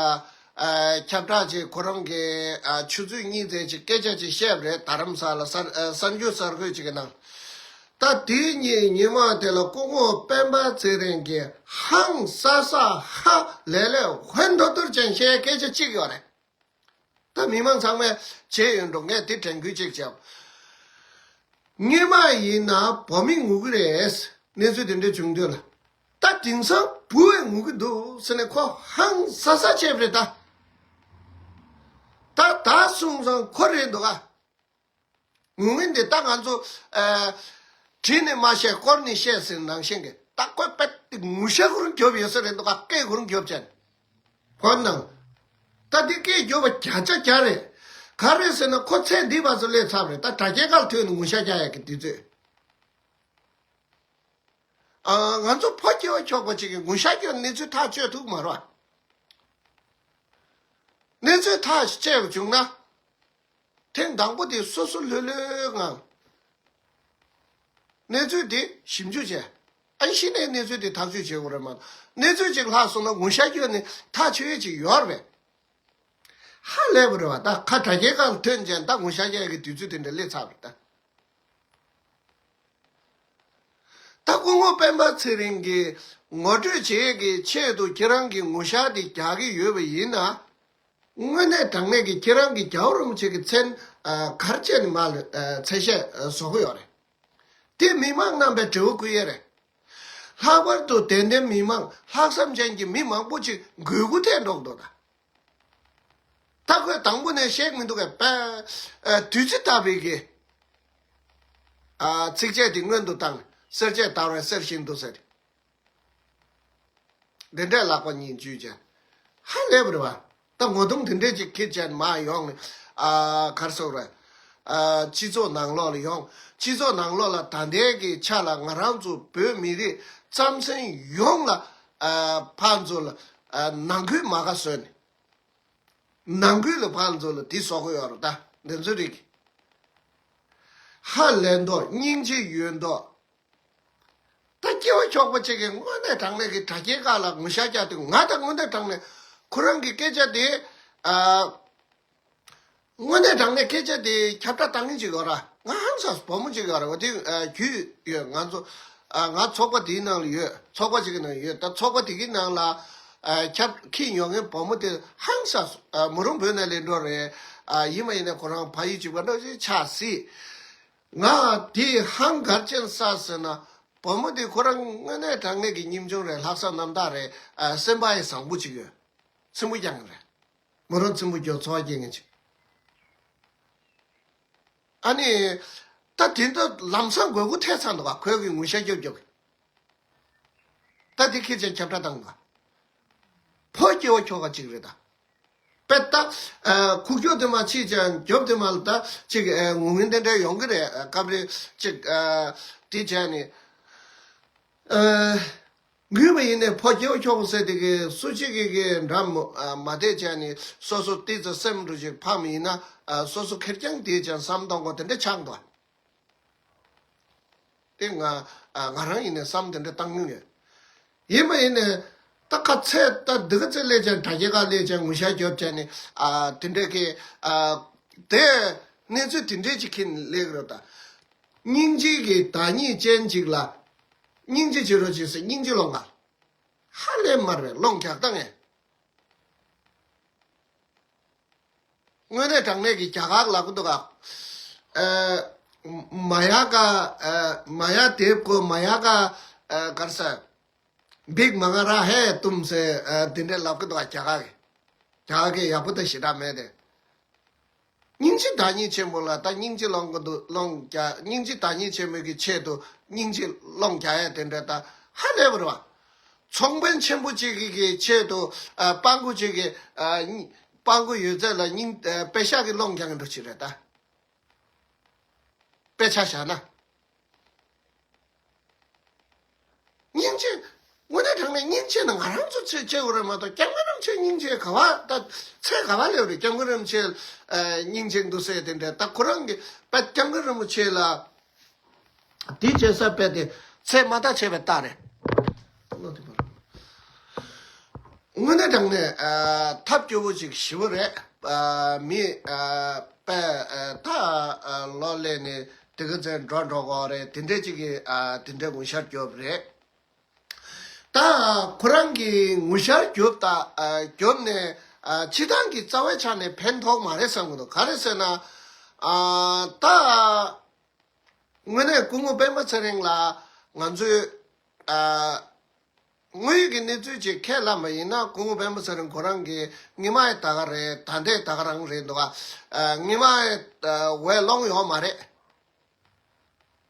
ཨ་ཁྱབ་བསྒྲགས་ཅིག་ཁོ་རང་གིས་ཨ་ཆུ་ཚོད་གཉིས་ཙམ་ཅིག་སྐད་ཆ་ཅིག་བཤད་པ་རེད། རྡ་རམ་ས་ལ་གསར་ཨ་གསར་འགྱུར་གསར་འགོད་ཅིག་གི་ནང་། ད་དེའི་ཉིན་ཉི་མ་དེ་ལ་སྐུ་ངོ་སྤེན་པ་ཚེ་རིང་གིས་ཧང་སང་སང་ཧ་ལས་ལས་ཧོན་ཐོར་ཐོར་ཅན་བཤད་སྐད་ཆ་གཅིག་ཡོད་རེད། ད་མི་མང་ཚང་མས་བྱས་ཡོད་འགྲོ། ངས་དེ་དྲན་སྐུལ་ཅིག་བྱས། སྔོན་མ་ཡིན་ན་བོད་མི་ངུ་གི་རེད། གནས་ཚུལ་དེ་འདྲ་བྱུང་དུས་ལ། ད་དེང་སང་བུ་བས་ངུ་གི་འདུག་ཟེར་ནས་ཁོ་ཧང་སང་སང་བྱས་པ་རེད་ད། ད་ད་སོང་ཙང་ཁོ་རེད་འདུག་ཨ། ངུ་ངན་དེ་ད་ང་ཚོ་ཨ་བྲིས་ནས་མ་བཤད་བསྐོར་ནས་བཤད་ཟེར་ནང་བཞིན་གྱི། ད་ཁོས་དཔེ་དེ་ངུ་ཤ་ཁོ་རང་རྒྱོབ་ཡོད་ས་རེད་འདུག་ཨ། སྐད་ཁོ་རང་རྒྱོབ་བྱས་ནས། ཧོན་ནང་། ད་འདི་སྐད་རྒྱོབ་པ་བརྒྱ་ཆ་བརྒྱ་རེད། ག་རེ་ཟེར་ན་ཁོ་ཚེ་འདི་བར་དུ་སླེབས་ཚར་བ་རེད། ད་དྲ་རྒྱའི་ཁ་ལ་ཐོན་ནས་ངུ་ཤ་རྒྱག་ཡག་གི་དུས་ཚོད། ཨ་ང་ཚོ་ཕོ་སྐྱེ་བོ་ཁྱོག་པ་ཅིག་གིས་ངུ་ཤ་རྒྱོབ་གནས་ཚུལ་ཐག་གཅོད་ཐུབ་མ་རེད་བ། གནས་ཚུལ་ཐག་བཅད་པ་བྱུང་ན། ཐེངས་དང་པོ་དེ་སོ་སོ་ལྷོད་ལྷོད་ངང་། གནས་ཚུལ་དེ་ཞིབ་འཇུག་བྱས། ཨ་ནི་གཞི་ནས་གནས་ཚུལ་དེ་ཐག་གཅོད་བྱེད་དགོས་རེད་མ་གཏོགས། གནས་ཚུལ་ཅིག་ལྷག་སོང་ན་ངུ་ཤ་རྒྱོབ་ནས་ཐག་ཆོད་ཡས་ཅིག་ཡོད་རེད་པས། ཧ་ལས་པ་རེད་བ། ད་ཁ་དྲ་རྒྱའི་ཁ་ལ་ཐོན་བྱས་ད་ངུ་ཤ་རྒྱག་གི་དུས་ཚོད་དེ་འདྲ་སླེབས་ཚར་བ་རེད་ད། ད་སྐུ་ངོ་སྤེན་པ་ཚེ་རིང་གིས་ངོ་སྤྲོད་བྱེད་ཀྱི་ཆེད་དུ་ཁྱེད་རང་གིས་ངུ་ཤ་དེ་རྒྱག་གི་ཡོད་པ་ཡིན་ན། དངོས་གནས་དྲང་གནས་ཀྱི་ཁྱེད་རང་གི་རྒྱལ་བ་རིན་པོ་ཆེ་གི་མཚན་ཨ་ག་རེ་བྱས་ནས་མར་ལ་ཨ་མཚན་ཤས་ཨ་བཟོ་གི་ཡོད་རེད། དེ་མི་མང་རྣམ་པས་དྲི་བ་བསྐུལ་ཡས་རེད། ལྷག་པར་དུ་དད་ལྡན་མི་མང་ལྷག་བསམ་ཅན་གྱི་མི་མང་པོ་ཅིག་འགུལ་སྐྱོད་ཐེབས་འགྲོ་གི་འདུག་ད། ད་ཁོས་དང་པོ་ནས་བཤད་མི་འདུག་གས། པ་ཨ་བདུད་རྩི་ལྟ་བུའི་གི་ཨ་ཚིགས་བཅད་དེ་སྔོན་དུ་བཏང་། གསེར་བཅད་བརྡར་བའི་གསེར་བཞིན་དུ་ཟེར། འདི་འདྲའི་ལག་པ་གཉིས་འཇུས་བྱས། ཧ་ལས་པ་རེད་བ། ད་ངོ་གདོང་འདི་འདྲས་ཅིག་ཁྱེར་བྱས་མར་ཡོང་ནས་ཨ་ག་རེ་ཟེར་དགོས་རེད། ཨ་སྤྱི་ཚོགས་ནང་ལོགས་ལ་ཡོང་། སྤྱི་ཚོགས་ནང་ལོགས་ལ་ད་ལྟའི་གི་ཆ་ལ་ང་རང་ཚོ་བོད་མི་རིགས་རྩམ་ཟན་ཡོངས་ལ་ཨ་ཕར་ཚུར་ལ་ཨ་ནང་ཁུལ་མ་དགའ་བཟོས་ནས། ནང་ཁུལ་ལ་ཕར་ཚུར་ལ་དེ་བཟོ་གི་ཡོད་རེད། ད་འདི་ཚོ་རིགས་ཧ་ལས་མདོག་སྙིང་རྗེ་ཡོད་མདོག་ད་སྐྱེ་བོ་ཁྱོག་པོ་ཅིག་གིས་དངོས་གནས་དྲང་གནས་ཀྱི་དྲ་རྒྱའི་ཁ་ལ་ངུ་ཤ་རྒྱག་དུས། ང་ད་དངོས་གནས་དྲང་གནས་ཁོ་རང་གི་སྐད་ཆ་དེ་ཨ་དངོས་གནས་དྲང་གནས་སྐད་ཆ་དེ་ཁྱབ་བསྒྲགས་བཏང་མཁན་ཅིག་ཡོད་ར། ང་ཧང་སངས་སོང་། བུ་མོ་ཅིག་ཡོད་ར། འོ་དེ་ཨ་རྒྱུས་ཡོད། ང་ཚོ་ཨ་ང་ཚོགས་པ་དེའི་ནང་ལ་ཡོད། ཚོགས་པ་ཅིག་གི་ནང་ཡོད། ད་ཚོགས་པ་དེ་གི་ནང་ལ་ཨ་ཁྱབ་འཁྱེར་ཡོང་མཁན་བུ་མོ་དེ་ཧང་སངས་སོང་། ཨ་མོ་རང་བོད་ནས་སླེབས་འགྲོ་རེད། ཨ་ཡིན་པ་ཡིན་ན་ཁོ་རང་ཕ་ཡུལ་གཅིག་པ་འདྲ་ཅིག་ཆགས་སྲིད། ང་དེ་ཧང་ག་རེ་བྱས་ནས་སངས་ཟེར་ན། བུ་མོ་དེ་ཁོ་རང་དངོས་གནས་དྲང་གནས་ཀྱི་སྙིང་ཆུང་རེད། ལྷག་བསམ་རྣམ་དག་རེད། ཨ་སེམས་པ་ཡང་བཟང་པོ་ཅིག་ཡོད། ཚིག་མོ་རྐྱང་རེད། མོ་རང་ཚིག་མོ་སྐྱོ་ཚོར་བ་སྐྱེ་མཁན་ཅིག་ཨ་ནི། ད་དེ་འདྲ་ལམ་སང་དགོས་མཁོ་ཐེབས་ཚར་འདུག་ག་ཁོས་གི་ངུ་ཤ་རྒྱོབ་རྒྱོབ་གི། ད་དེ་ཁྱེད་ཅག་ཁྱབ་བསྒྲགས་བཏང་ག་ཕོ་སྐྱེ་བོ་ཁྱོ་ག་ཅིག་རེད་ད། དཔེ་ད་ཨ་ཁུག་ཀྱོག་དེ་མ་ཕྱིས་ཀྱང་རྒྱོབ་དེ་མ་ལ་ད་ཅིག་ཨ་ངུ་ངན་དེ་འདྲ་ཡོང་གི་རེད། ཨ་སྐབས་རེ་ཅིག་ཨ་དེ་བྱས་ནས་ཨ་ངུས་པ་ཡིན་ནའི་ཕོ་སྐྱེ་བོ་ཁྱོ་ག་ཟེར་དེ་གི་སུ་གཅིག་གི་གི་འདྲ་མོ་ཨ་མ་བསྡད་བྱས་ནས་སོ་སོ་ཏི་ཙི་སེམས་འགྲོ་ཅིག་ཕམ་ཡིན་ན་ཨ་སོ་སོ་ཁེར་རྐྱང་དེ་ཅང་བསམ་གཏོང་གོ་དེ་འདྲ་ཆགས་འདུག་དེ་ང་ང་རང་ཡིན་ནས་བསམ་དེ་འདྲ་བཏང་མྱོང་ཡོད། ཡིན་མ་ཡིན་ནས་ད་ཁ་ཚད་ད་འདི་ག་ཚད་སླེབས་ཀྱང་དྲ་རྒྱ་ཁག་སླེབས་ཀྱང་ངོ་ཤ་རྒྱོབ་བྱས་ནས་དེ་འདྲ་གི་དེ་གནས་ཚུལ་དེ་འདྲས་ཅིག་ཁྱེར་ནས་སླེབས་ཀྱི་རེད་ད། སྙིང་རྗེ་གི་བདག་ཉིད་ཅན་ཅིག་ལ་སྙིང་རྗེ་བྱེད་རོགས་བྱེད་ཟེར་སྙིང་རྗེ་སློང་ག་ཧ་ལས་མ་རེད་སློང་རྒྱག་སྟངས་ཡང་། དངོས་གནས་དྲང་གནས་ཀྱི་རྒྱ་གར་ལབ་ཀྱི་འདུག་ག་ཨ། མ་ཡ་ཀ་ཨ། མ་ཡ་དེབ་ཀོ་མ་ཡ་ཀ་ཨ། གར་ས། བིག་མ་ག་ར་ཧེ་ཏུམ་སེ་ཨ། དེ་འདྲས་ལབ་ཀྱི་འདུག་ག་རྒྱ་གར་གྱི། རྒྱ་གར་གྱི་ཡག་པོ་ད་ཞེ་དྲག་མེད་དེ། སྙིང་རྗེ་བདག་ཉིད་ཆེན་པོ་ལ་ད་སྙིང་རྗེ་སློང་གི་འདུག་སློང་རྒྱ། སྙིང་རྗེ་བདག་ཉིད་ཆེན་པོའི་གི་ཆེད་དུ་སྙིང་རྗེ་སློང་རྒྱག་ཡ་དེ་འདྲ་ད་ཧ་ལས་པ་རེད་བ། ཚོང་དཔོན་ཆེན་པོ་གཅིག་གི་གི་ཆེད་དུ་ཨ། སྤྲང་པོ་གཅིག་གི་ཨ། སྤྲང་པོ་ཡོད་ཚད་ལ་སྙིང་ཨ། པེ་ཤག་གི་སློང་རྒྱག་གི་འགྲོ་ཆེད་རེད་ད། དཔེ་ཆ་བཞག་ན། སྙིང་རྗེ། དངོས་གནས་དྲང་གནས་སྙིང་རྗེ་ནི་ང་རང་ཚོ་ཚེ་སྐྱེ་བོ་རེད་མ་གཏོགས་སྐྱབས་མགོན་རིན་པོ་ཆེ་སྙིང་རྗེ་ག་བ་ད་ཚད་ག་བ་སླེབས་རེད། སྐྱབས་མགོན་རིན་པོ་ཆེ་ཨ། སྙིང་རྗེ་འདུག་ཟེར་དེ་འདྲ་ད་ཁོ་རང་གི་དཔེ་སྐྱབས་མགོན་རིན་པོ་ཆེ་ལ་དེ་བྱེད་ས་དཔེ་དེ་ཚད་མ་ཐག་ཆད་པའི་རྟགས་རེད། དངོས་གནས་དྲང་གནས་ཨ། ཐབས་སྐྱོ་བོ་ཅིག་ཞེ་པོ་རེད། ཨ། མི་ཨ། དཔེ་ཨ། ད་ཨ། ལོ་ལས་ནས་དེ་ག་ཚད་འགྲོ་འགྲོ་གོ་རེད། དེ་འདྲས་ཅིག་གི་ཨ། དེ་འདྲས་ངོ་ཤར་རྒྱོབ་རེད། ད་ཁོ་རང་གིས་ངོ་ཤར་རྒྱོབ་ད་ཨ། རྒྱོབ་ནས་ཨ། སྤྱི་བཏང་གི་རྩ་བའི་ཆ་ནས་ཕན་ཐོགས་མ་རེད་བསམ་གི་འདུག་ག་རེ་ཟེར་ན་ཨ། ད། དངོས་གནས་སྐུ་ངོ་སྤེན་པ་ཚེ་རིང་ལ་ང་ཚོས་ཨ། དངོས་ཡོད་ཀྱི་གནས་ཚུལ་ཅིག་ཁས་བླངས་པ་ཡིན་ན་སྐུ་ངོ་སྤེན་པ་ཚེ་རིང་ཁོ་རང་གིས་སྔོན་མ་ཡི་ད་ག་རེད། ད་ལྟའི་ད་ག་རང་རེད་འདུག་ག་ཨ། སྔོན་མ་ཡི་ཨ། འོས་སློང་ཡོད་མ་རེད།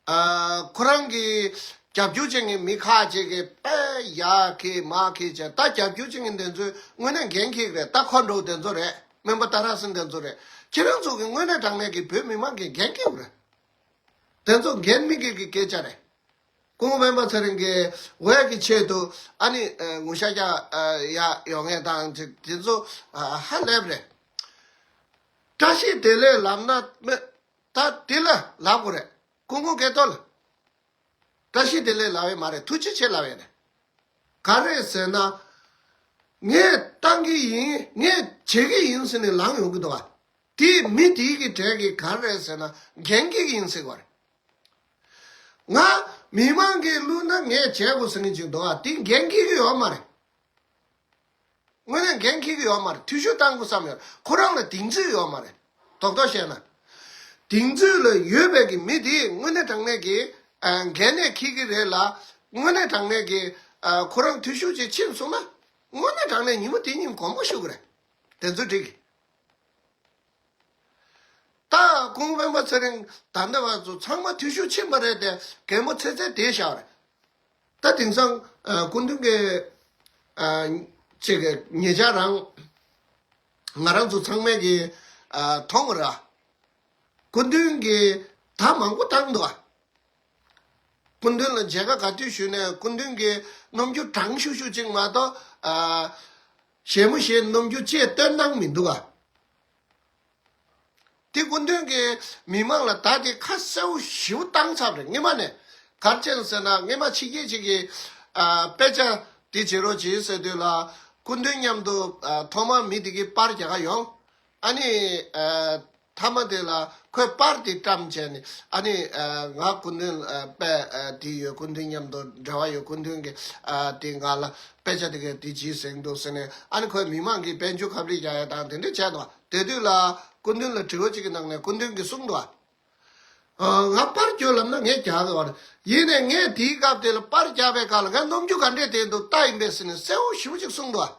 ཨ། ཁོ་རང་གི་རྒྱབ་སྐྱོར་བྱེད་མཁན་མི་ཁག་ཅིག་གིས་དཔེ་ཡར་ཁྱེར་མར་ཁྱེར་བྱས། ད་རྒྱབ་སྐྱོར་བྱེད་མཁན་དེ་ཚོས་དངོས་གནས་འགན་འཁྱེར་གི་རེད། ད་ཁོ་འདྲ་བོ་དེ་ཚོ་རེད། སྨན་པ་ཏཱ་ར་སེན་དེ་ཚོ་རེད། ཁྱེད་རང་ཚོ་གི་དངོས་གནས་དྲང་གནས་ཀྱི་བོད་མི་མང་གི་འགན་འཁྱེར་གི་རེད། དེ་ཚོ་འགན་མི་འཁྱེར་གི་སྐད་ཆ་རེད། སྐུ་ངོ་སྤེན་པ་ཚེ་རིང་གིས་འོས་ཀྱི་ཆེད་དུ་ཨ་ནི་ཨ། ངོ་ཤ་རྒྱག་ཨ། ཡ་ཡོང་མཁན་དང་ཅིག་དེ་ཚོ་ཨ། ཧ་ལས་པ་རེད། བཀྲ་ཤིས་བདེ་ལེགས་ལབ་ན་མི་ད་དེ་ལ་ལབ་དགོས་རེད། སྐུ་ངོ་སྐལ་རྡོར་ལ། བཀྲ་ཤིས་བདེ་ལེགས་ལབ་ཡས་མ་རེད། ཐུགས་རྗེ་ཆེ་ལབ་ཡས་རེད། ག་རེ་ཟེར་ན། ངས་བཏང་གི་ཡིན། ངས་བྱེད་ཀྱི་ཡིན་ཟེར་ནས་ལངས་ཡོང་གི་འདུག་ག་དེ་མི་དེའི་གི་གྲས་ཀྱིས་ག་རེ་ཟེར་ན་འགན་འཁྱེར་གྱི་ཡིན་ཟེར་གི་རེད། ང་མི་མང་གིས་བླུགས་ན་ངས་བྱེད་དགོས་ཟེར་མཁན་ཅིག་འདུག་ག་དེ་འགན་འཁྱེར་གྱི་ཡོད་མ་རེད། དངོས་གནས་འགན་འཁྱེར་གྱི་ཡོད་མ་རེད། འཐུས་ཤོར་བཏང་དགོས་བསམ་ཡོད། ཁོ་རང་ལ་གདེང་ཚོད་ཡོད་མ་རེད། རྡོག་རྡོག་བཤད་ན། གདེང་ཚོད་ལ་ཡོད་པའི་གི་མི་དེས་དངོས་གནས་དྲང་གནས་ཀྱི་ཨ། འགན་ནས་འཁྱེར་གྱི་རེད་ལ། དངོས་གནས་དྲང་གནས་ཀྱི་ཨ། ཁོ་རང་འཐུས་ཤོར་ཅིག་ཕྱིན་སོང་ན། དངོས་གནས་དྲང་གནས་ཉིན་མོ་དེ་ཉིན་དགོངས་པ་ཞུ་གི་རེད། དེ་ཚོ་འགྲིག་གི་ད་སྐུ་ངོ་སྤེན་པ་ཚེ་རིང་ད་ལྟ་བར་དུ་ཚང་མ་འཐུས་ཤོར་ཕྱིན་པ་རེད་དེ། གད་མོ་ཚེ་ཚད་དེ་བཞག་རེད། ད་དེང་སང་ཨ། སྐུ་མདུན་གྱི་ཨ། ཅིག་གི་ཉེ་ཆར་རང་ང་རང་ཚོ་ཚང་མས་ཀྱི་ཨ། མཐོང་བ་ར། སྐུ་མདུན་གྱིས་ད་མང་པོ་བཏང་འདུག་ཨ། སྐུ་མདུན་ལ་མཇལ་ཁ་ག་དུས་ཞུས་ནས་སྐུ་མདུན་གྱིས་རྣམ་འགྱུར་དྲང་ཤུག་ཤུག་ཅིག་མ་གཏོགས་ཨ། ཞེ་མོ་ཞེ་རྣམ་འགྱུར་ཅིག་སྟོན་གནང་མི་འདུག་ཨ། དེ་སྐུ་མདུན་གྱིས་མི་མང་ལ་ད་དེ་ཁ་གསལ་པོ་ཞེ་པོ་བཏང་ཚར་རེད། སྔོན་མ་ནས་ག་རེ་བྱས་ཟེར་ན། སྔོན་མ་ཕྱི་རྒྱལ་ཅིག་གིས་ཨ། དཔེ་ཆ་དེ་བྱེད་རོགས་བྱེད་ཟེར་དུས་ལ། སྐུ་མདུན་མཉམ་དུ་ཨ། ཐོག་མར་མི་དེ་གིས་པར་རྒྱག་ག་ཡོང་། ཨ་ནི་ཨ། མཐའ་མ་དེ་ལ་ཁོས་པར་དེ་བཀྲམ་བྱས་ནས། ཨ་ནི་ཨ། ང་སྐུ་མདུན་ཨ། དཔེ་ཨ། དེ་ཡོད། སྐུ་མདུན་མཉམ་དུ་འབྲེལ་བ་ཡོད། སྐུ་མདུན་གྱིས་ཨ། དེ་ང་ལ་དཔེ་ཆ་དེ་ག་དེ་བྱིས་ཟིན་འདུག་ཟེར་ནས། ཨ་ནི་ཁོས་མི་མང་གིས་དཔལ་འབྱོར་ཁ་བསྒྲིག་རྒྱག་ཡ་དང་དེ་འདྲ་བྱས་འདུག་དེ་དུས་ལ་སྐུ་མདུན་ལ་དྲི་བ་གཅིག་གི་ནང་ནས་སྐུ་མདུན་གྱིས་གསུངས་འདུག་ཨ། ང་པར་རྒྱག་ལབ་ན་ངས་རྒྱག་གི་ཡོད་རེད། ཡིན་ནའི་ངས་དེའི་སྐབས་དེ་ལ་པར་རྒྱག་པའི་སྐབས་ལ་ངའི་རྣམ་འགྱུར་ག་འདྲས་བསྟན་འདུག་ལྟ་ཡིན་པས་ཟེར་ནས་གསལ་པོ་ཞེ་པོ་ཅིག་གསུངས་འདུག་ཨ།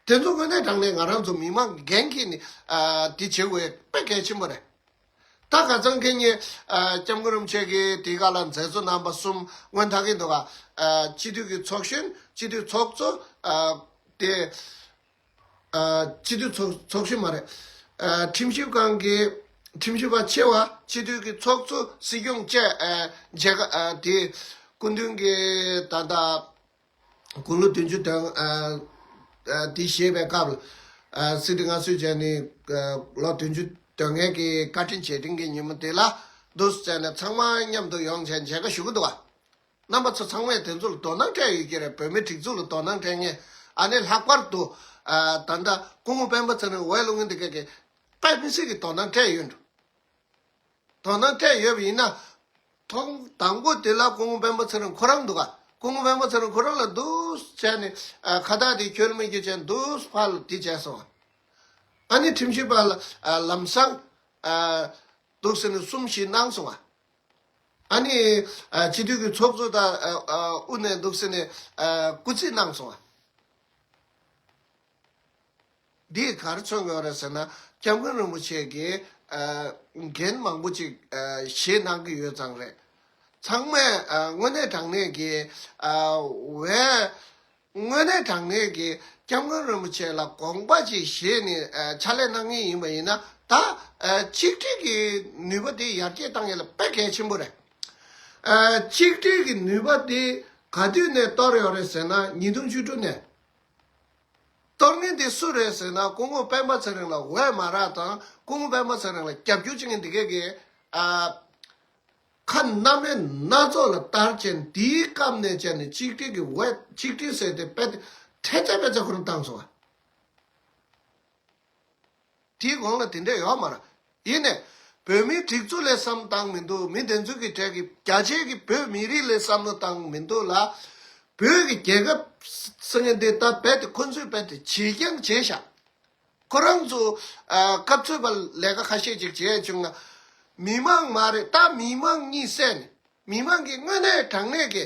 དེ་ཚོ་དངོས་གནས་དྲང་གནས་ང་རང་ཚོ་མི་མང་གི་འགན་འཁྱེར་ནས་ཨ། དེ་བྱེད་དགོས་དཔེ་གལ་ཆེན་པོ་རེད། ད་ཁ་སང་ཁེ་ཉིན་ཨ། སྐྱབས་མགོན་རིན་པོ་ཆེ་གིས་དེའི་སྐབས་ལ་མཛད་གཙོ་རྣམ་པ་གསུམ་སྔོན་ཐག་གི་འདུག་ག་ཨ། སྤྱི་འཐུས་ཀྱི་ཚོགས་གཞོན། སྤྱི་འཐུས་ཚོགས་གཙོ། ཨ། དེ་ཨ། སྤྱི་འཐུས་ཚོགས་ཚོགས་གཞོན་མ་རེད། ཨ། ཁྲིམས་ཞིབ་ཁང་གི་ཁྲིམས་ཞིབ་པ་ཆེ་བ། སྤྱི་འཐུས་ཀྱི་ཚོགས་གཙོ། སྲིད་སྐྱོང་བཅས་ཨ། མཇལ་ཁ་ཨ། དེ་སྐུ་མདུན་གྱིས་ད་ལྟ་དགུང་ལོ་བདུན་ཅུ་དོན་ཨ། ཨ། དེ་བཞེས་པའི་སྐབས་ལ་ཨ། སྲིད་དེ་མངའ་གསོལ་བྱས་ནས་ཨ། ལོ་བདུན་ཅུ་དོན་ལྔའི་གི་བཀའ་དྲིན་རྗེས་དྲན་གྱི་ཉིན་མོ་དེ་ལ་ འདུག་བྱས་ནས་ཚང་མ་མཉམ་དུ་ཡོང་བྱས་མཇལ་ཁ་ཞུ་གི་འདུག་བ། རྣམ་པ་ཚོ་ཚང་མས་དེ་ཚོ་ལ་དོ་སྣང་སྤྲད་ཡོད་ཀྱི་རེད། བོད་མི་སྒྲིག་འཛུགས་ལ་དོ་སྣང་སྤྲད་མཁན། ཨ་ནི་ལྷག་པར་དུ་ཨ་ད་ལྟ་སྐུ་ངོ་སྤེན་པ་ཚེ་རིང་འོས་བླུག་མཁན་དེ་ག་གིས་དཔེ་མི་སྲིད་ཀྱི་དོ་སྣང་སྤྲད་ཡོད་འགྲོ། དོ་སྣང་སྤྲད་ཡོད་པ་ཡིན་ན། ཐོག་དང་པོ་དེ་ལ་སྐུ་ངོ་སྤེན་པ་ཚེ་རིང་ཁོ་རང་འདུག་ག་སྐུ་ངོ་སྤེན་པ་ཚེ་རིང་ཁོ་རང་ལ་འདུག་བྱས་ནས་ཨ་ཁ་བཏགས་དེ་འཁྱོལ་མི་འཁྱོལ་བྱས་འདུག་ཕར་ལ་དེ་བྱས་སོང་། ཨ་ནི་ཁྲིམས་ཞིབ་པ་ལ་ཨ་ལམ་སང་ཨ་འདུག་ཟེར་ནས་གསུམ་བཞི་གནང་སོང་བ། ཨ་ནི་ཨ་སྤྱི་འཐུས་ཀྱི་ཚོགས་གཙོ་དང་ཨ་ཨ་དབུ་ནས་འདུག་ཟེར་ནས་ཨ་སྐུ་རྩིས་གནང་སོང་བ། འདིས་ག་རེ་མཚོན་གྱི་ཡོད་རེད་ཟེར་ན། སྐྱབས་མགོན་རིན་པོ་ཆེ་གིས་ཨ་འགན་མང་པོ་ཅིག་ཨ་བཞེས་གནང་གི་ཡོད་ཙང་རེད། ཚང་མས་ཨ་དངོས་གནས་དྲང་གནས་ཀྱི་ཨ་འོས། དངོས་གནས་དྲང་གནས་ཀྱི་སྐྱབས་མགོན་རིན་པོ་ཆེ་ལ་དགོངས་པ་ཅིག་བཞེས་ནས་ཨ་ཕྱག་ལས་གནང་མཁན་ཡིན་པ་ཡིན་ན། ད་ཨ་གཅིག་སྒྲིལ་གྱི་ནུས་པ་དེ་ཡར་རྒྱས་བཏང་ཡས་ལ་དཔེ་གལ་ཆེན་པོ་རེད། ཨ་གཅིག་སྒྲིལ་གྱི་ནུས་པ་དེ་ག་དུས་ནས་གཏོར་ཡོད་རེད་ཟེར་ན། ཉིས་སྟོང་བཅུ་དྲུག་ནས། གཏོར་མཁན་དེ་སུ་རེད་ཟེར་ན། སྐུ་ངོ་སྤེན་པ་ཚེ་རིང་ལ་འོས་མ་རག་དང་། སྐུ་ངོ་སྤེན་པ་ཚེ་རིང་ལ་རྒྱབ་སྐྱོར་བྱེད་མཁན་དེ་གས་ཀྱིས་ཨ་ཁ་སྣ་མིན་སྣ་ཚོགས་ལ་བསྟར་བྱས་ནས། དེའི་སྐབས་ནས་བྱས་ནས་གཅིག་སྒྲིལ་གྱི་འོས། གཅིག་སྒྲིལ་ཟེར་དེ་དཔེ་དེ་ཐེ་ཚད་དཔེ་ཚད་ཁོ་རང་བཏང་སོང་བ། དེའི་གོང་ལ་དེ་འདྲ་ཡོད་མ་རེད། ཡིན་ནས་བོད་མིའི་སྒྲིག་འཛུགས་ལ་བསམ་བཏང་མི་འདུག་མི་དེ་ཚོ་གི་གྲས་ཀྱི་རྒྱ་ཆེ་གི་བོད་མི་རིགས་ལ་བསམ་བློ་བཏང་མི་འདུག་ལ། བོད་ཀྱི་རྒྱལ་ཁབ་ཟེར་མཁན་དེ་ད་རྦད་དེ་ཁོ་ཚོས་རྦད་དེ་བྱེད་རྐྱང་བྱས་ཤག་ཁོ་རང་ཚོ་ཨ་སྐབས་འཚོལ་བ་ལས་ཀ་ཁ་ཤས་ཅིག་བྱས་བྱུང་ན། མི་མང་མ་རེད། ད་མི་མང་གཉིད་སད་ནས། མི་མང་གི་དངོས་གནས་དྲང་གནས་ཀྱི་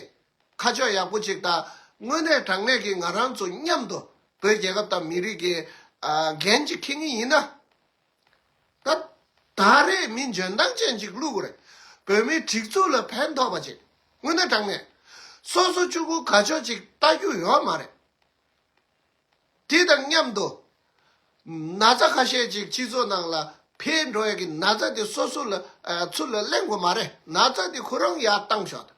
ཁ་ཕྱོགས་ཡག་པོ་ཅིག་དང་། དངོས་གནས་དྲང་གནས་ཀྱི་ང་རང་ཚོ་མཉམ་དུ་བོད་རྒྱལ་ཁབ་དང་མི་རིགས་ཀྱི་ཨ་འགན་ཅིག་འཁྱེར་མཁན་ཡིན་ན། ད་ད་རེས་མི་འཇོན་ཐང་ཅན་ཅིག་བླུག་དགོས་རེད། བོད་མིའི་སྒྲིག་འཛུགས་ལ་ཕན་ཐོགས་པ་ཅིག་དངོས་གནས་དྲང་གནས། སོ་སོ་གཅིག་པུ་དགའ་ཕྱོགས་ཅིག་ལྟ་རྒྱུ་ཡོད་མ་རེད། དེ་དང་མཉམ་དུ། ན་ཚ་ཁ་ཤས་ཅིག་སྤྱི་ཚོགས་ནང་ལ་འཕེལ་འགྲོ་ཡ་གི་ན་ཚ་དེ་སོ་སོ་ལ་ཨ་ཚུར་ལ་ལེན་དགོས་མ་རེད། ན་ཚ་དེ་ཁོ་རང་ཡར་བཏང་ཤོག་དང་།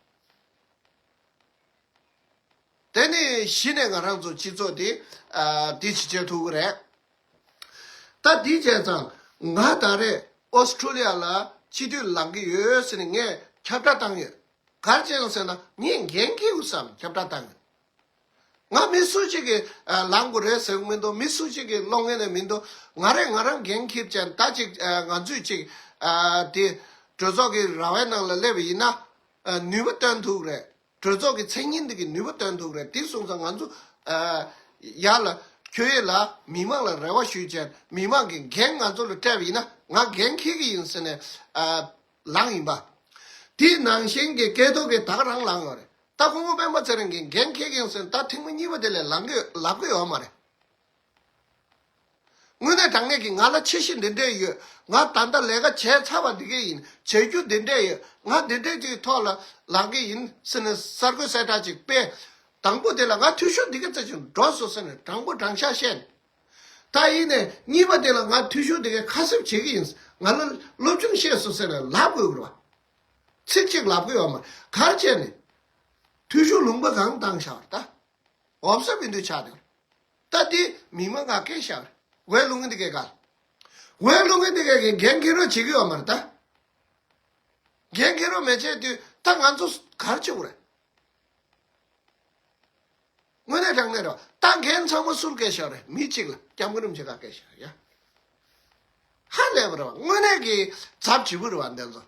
དེ་ནས་གཞི་ནས་ང་རང་ཚོ་སྤྱི་ཚོགས་དེ་ཨ་དེ་ཅིག་བྱེད་ཐུབ་ཀྱི་རེད། ད་དེ་བྱས་ཙང་ང་ད་རེས་ཨོ་སི་ཁྲུ་ལི་ཡ་ལ་སྤྱི་འཐུས་ལངས་ཀྱི་ཡོད་ཟེར་ནས་ངས་ཁྱབ་བསྒྲགས་བཏང་ཡོད། ག་རེ་བྱས་ཡོང་ཟེར་ན། ངས་འགན་འཁྱེར་དགོས་བསམ་ཁྱབ་བསྒྲགས་བཏང་ཡོད། ང་མི་སུ་གཅིག་གིས་ཨ་ལངས་དགོས་རེད་ཟེར་གྱི་མི་འདུག་མི་སུ་གཅིག་གིས་སློང་མཁན་ནས་མི་འདུག་ང་རས་ང་རང་འགན་འཁྱེར་བྱས། ད་ཅིག་ཨ་ང་ཚོས་ཅིག་ཨ་དེ་གྲོས་ཚོགས་ཀྱི་ར་བའི་ནང་ལ་སླེབས་པ་ཡིན་ན། ཨ་ནུས་པ་བཏོན་ཐུབ་རེད། གྲོས་ཚོགས་ཀྱི་མཚན་སྙན་འདི་གི་ནུས་པ་བཏོན་ཐུབ་རེད། དེ་སོང་ཙང་ང་ཚོ་ཨ་ཡར་ལ་ཁྱོད་ཡས་ལ་མི་མང་ལ་རེ་བ་ཞུས་བྱས། མི་མང་གི་འགན་ང་ཚོ་ལ་སྤྲད་པ་ཡིན་ན། ང་འགན་འཁྱེར་གྱི་ཡིན་ཟེར་ནས་ཨ་ལངས་ཡིན་པ། དེ་ནང་བཞིན་གྱི་སྐལ་རྡོར་གྱིས་ད་ག་རང་ལངས་ཡོད་རེད། ད་སྐུ་ངོ་སྤེན་པ་ཚེ་རིང་གིས་འགན་འཁྱེར་གྱི་ཡིན་ཟེར་ནས་ད་ཐེངས་མ་གཉིས་པ་དེ་ལས་ལངས་གི་ལབ་གི་ཡོད་མ་རེད། དངོས་གནས་དྲང་གནས་ཀྱི་ང་ལ་འཆར་གཞི་འདི་འདྲས་ཡོད། ང་ད་ལྟ་ལས་ཀ་བྱས་ཚར་བ་འདི་གས་ཡིན། བྱེད་རྒྱུ་འདི་འདྲས་ཡོད། ང་འདི་འདྲས་ཀྱི་ཐོག་ལ་ལངས་ཀྱི་ཡིན་ཟེར་ནས་གསར་འགོད་གསལ་བསྒྲགས་ཅིག་སྤེལ། དང་པོ་དེ་ལ་ང་འཐུས་ཤོར་འདི་གས་ཙམ་ཅིག་འགྲོ་སོང་ཟེར་ནས་དྲང་པོ་དྲང་བཞག་བཤད་ནས། ད་ཡིན་ནས་གཉིས་པ་དེ་ལ་ང་འཐུས་ཤོར་འདི་གས་ཁ་གསབ་བྱེད་ཀྱི་ཡིན། ང་ལ་སློབ་སྦྱོང་བཤད་སོང་ཟེར་ནས་ལབ་དགོས་རེད་བ། ཚིག་གཅིག་ལབ་གི་ཡོད་མ་རེད། ག་རེ་བྱས་ནས། འཐུས་ཤོར་ལུང་པ་གང་བཏང་བཞག་རེད་ད། འོབ་ས་མི་འདུག་ཆགས་འདུག་ད་དེ་མི་མང་ག་སྐད་བཞག་རེད། འོས་བླུག་མཁན་དེ་གས་ག་རེད། འོས་བླུག་མཁན་དེ་གས་ཀྱིས་འགན་འཁྱེར་རོགས་བྱེད་ཀྱི་ཡོད་མ་རེད་ད། འགན་འཁྱེར་རོགས་མེད་བྱས་དུས་ད་ང་ཚོ་ག་རེ་བྱེད་དགོས་རེད། དངོས་གནས་དྲང་གནས་རེད་བ། ད་འགན་ཚང་མ་སུར་སྐད་བཞག་རེད། མི་གཅིག་ལ། སྐྱབས་མགོན་རིན་པོ་ཆེ་ག་སྐད་བཞག་ཡ། ཧ་ལས་པ་རེད་བ། དངོས་གནས་ཀྱི་ཚབས་ཆེ་པོ་རེད་བ་འདི་ཚོ།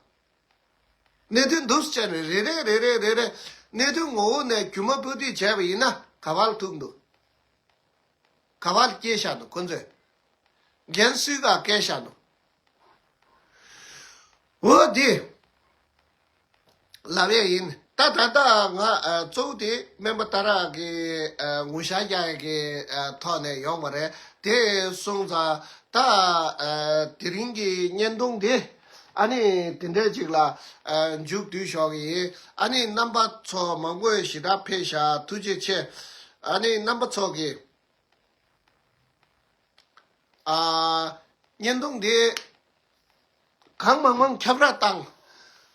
གནད་དོན་འདུག་སེ་བྱས་ནས་རེ་རེ་རེ་རེ་རེ་རེ་གནད་དོན་ངོ་བོ་ནས་རྒྱུ་མ་སྤུ་དུས་བྱས་པ་ཡིན་ན་ག་བ་ལ་ཐུག་འདུག་ག་བ་ལ་སྐྱེས་བཞག་འདུག་ཁོ་ཚོས་འགན་སུའི་ག་སྐད་བཞག་འདུག་འོ་དེ་ལབ་ཡས་ཡིན། ད་ད་ལྟ་ང་ཨ་གཙོ་བོ་དེ་སྨན་པ་ཏཱ་ར་གི་ཨ་ངོ་ཤ་རྒྱག་ཡས་ཀྱི་ཨ་ཐོག་ནས་ཡོང་བ་རེད། དེ་སོང་ཙང་ད་ཨ་དེ་རིང་གི་བརྙན་ཐུང་དེ་ཨ་ནི་དེ་འདྲས་ཅིག་ལ་ཨ་མཇུག་བསྡུས་ཞོག་གི་ཡིན། ཨ་ནི་རྣམ་པ་ཚོ་མང་པོས་ཞེ་དྲག་ཕེབས་ཤག་ཐུགས་རྗེ་ཆེ། ཨ་ནི་རྣམ་པ་ཚོ་གིས་ཨ་བརྙན་ཐུང་འདི་གང་མང་མང་ཁྱབ་བསྒྲགས་བཏང་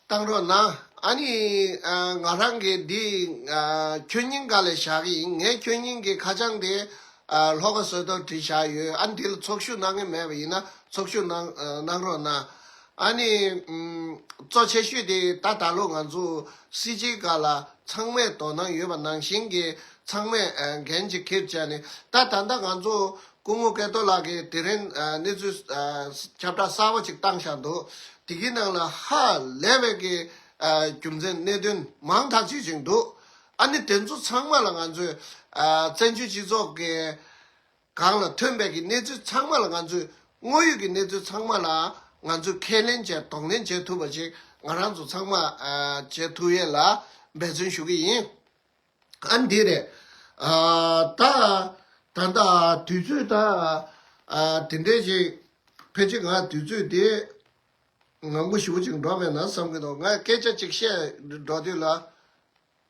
བཏང་རོགས་གནང་། ཨ་ནི་ཨ་ང་རང་གིས་འདི་ཨ་ཁྱོད་སྙིང་ག་ལ་བཞག་གི་ཡིན། ངས་ཁྱོད་སྙིང་གི་ཁ་བྱང་འདི་ཨ་ལྷོ་ཁ་བཟོ་ཐབས་བྲིས་བཞག་ཡོད། ཨ་ནི་འདི་ལ་ཚོགས་ཞུགས་གནང་གི་མེད་པ་ཡིན་ན་ཚོགས་ཞུགས་གནང་ཨ་གནང་རོགས་གནང་། ཨ་ནི་ཨམ་གཙོ་ཆེ་ཤོས་དེ་ད་ད་ལོ་ང་ཚོ་སྲིད་སྤྱིའི་སྒང་ལ་ཚང་མས་དོ་སྣང་ཡོད་པ་ནང་བཞིན་གྱི་ཚང་མས་ཨ་འགན་ཅིག་འཁྱེར་བྱས་ནས། ད་ད་ལྟ་ང་ཚོ་སྐུ་ངོ་སྐལ་རྡོར་ལགས་ཀྱིས་དེ་རིང་ཨ་གནས་ཚུལ་ཨ་ཁྱབ་བསྒྲགས་གསར་པ་ཅིག་བཏང་བཞག་འདུག་དེ་གི་ནང་ལ་ཧ་ལས་པའི་གི་ཨ་རྒྱུ་མཚན་གནད་དོན་མང་དག་ཅིག་ཅིག་འདུག་ཨ་ནི་དེ་ཚོ་ཚང་མ་ལ་ང་ཚོས་ཨ་བཙན་བྱོལ་སྤྱི་ཚོགས་ཀྱི་སྒང་ལ་ཐོན་པའི་གི་གནས་ཚུལ་ཚང་མ་ལ་ང་ཚོས་དངོས་ཡོད་ཀྱི་གནས་ཚུལ་ཚང་མ་ལ་ང་ཚོས་ཁས་ལེན་བྱས་གདོང་ལེན་བྱེད་ཐུབ་པ་ཞིག་ང་རང་ཚོ་ཚང་མ་ཨ་བྱེད་ཐུབ་ཡས་ལ་འབད་བརྩོན་ཞུ་གི་ཡིན། ཨ་འདི་རེད། ཨ་ད་ད་ལྟ་དུས་ཚོད་ད་ཨ་དེ་འདྲས་ཅིག་ཕལ་ཆེར་ང་དུས་ཚོད་དེ་ངང་པོ་ཞེ་པོ་ཅིག་འགྲོ་མེད་ན་བསམ་གྱི་འདུག་ང་སྐད་ཆ་ཅིག་བཤད་འགྲོ་དུས་ལ།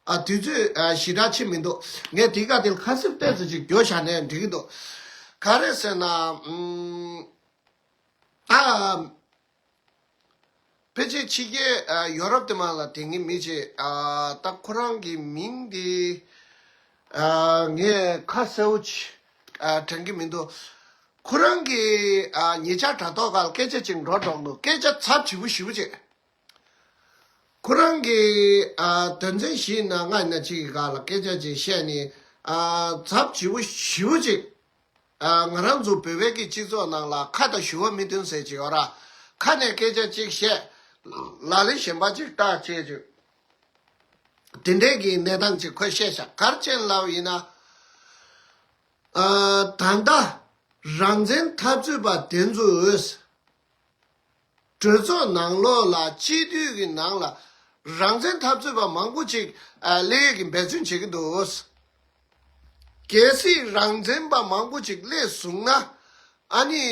ཨ་དུས་ཚོད་ཨ་ཞེ་དྲག་ཕྱིན་མི་འདུག་ངས་དེའི་སྐབས་དེར་ཁ་གསབ་ཏོག་ཙམ་ཅིག་འགྱོ་བཞག་ནའི་འགྲིག་གི་འདུག་ག་རེ་ཟེར་ན། ཨམ་ད་ཕལ་ཆེར་ཕྱི་རྒྱལ་ཨ་ཡོ་རོབ་དེ་མ་ལ་དེང་གི་མི་ཅིག་ཨ་ད་ཁོ་རང་གི་མིང་དེ་ཨ་ངས་ཁ་གསལ་པོ་ཅིག་ཨ་དྲན་གྱི་མི་འདུག་ཁོ་རང་གི་ཨ་ཉེ་ཆར་དྲ་ཐོག་སྒང་ལ་སྐད་ཆ་ཅིག་འགྲོ་འགྲོ་འདུག་སྐད་ཆ་ཚབས་ཆེ་པོ་ཞེ་པོ་ཅིག་ཁོ་རང་གི་ཨ་དོན་ཚན་བཞིའི་ནང་ལྔ་ཡིན་ན་གཅིག་གི་སྒང་ལ་སྐད་ཆ་ཅིག་བཤད་ནས། ཨ་ཚབས་ཆེ་པོ་ཞེ་པོ་ཅིག་ཨ་ང་རང་ཚོ་བོད་པའི་གི་སྤྱི་ཚོགས་ནང་ལ་ཁ་དང་ཞུ་བ་མི་མཐུན་ཟེར་གྱི་ཡོད་ར། ཁ་ནས་སྐད་ཆ་ཅིག་བཤད། ལག་ལེན་གཞན་པ་ཅིག་བལྟ་བྱས་ཅིག་དེ་འདྲའི་གི་གནས་སྟངས་ཅིག་ཁོས་བཤད་བཞག་ག་རེ་བྱས་ལབ་ཡིན་ན། ཨ་ད་ལྟ་རང་བཙན་འཐབ་རྩོད་པ་དེ་ཚོས་གྲོས་ཚོགས་ནང་ལོགས་ལ་སྤྱི་འཐུས་ཀྱི་ནང་ལ་རང་བཙན་འཐབ་རྩོད་པ་མང་པོ་ཅིག་ཨ་སླེབས་ཡས་ཀྱི་འབད་བརྩོན་བྱེད་ཀྱི་འདུག་གལ་སྲིད་རང་བཙན་པ་མང་པོ་ཅིག་སླེབས་སོང་ན། ཨ་ནི་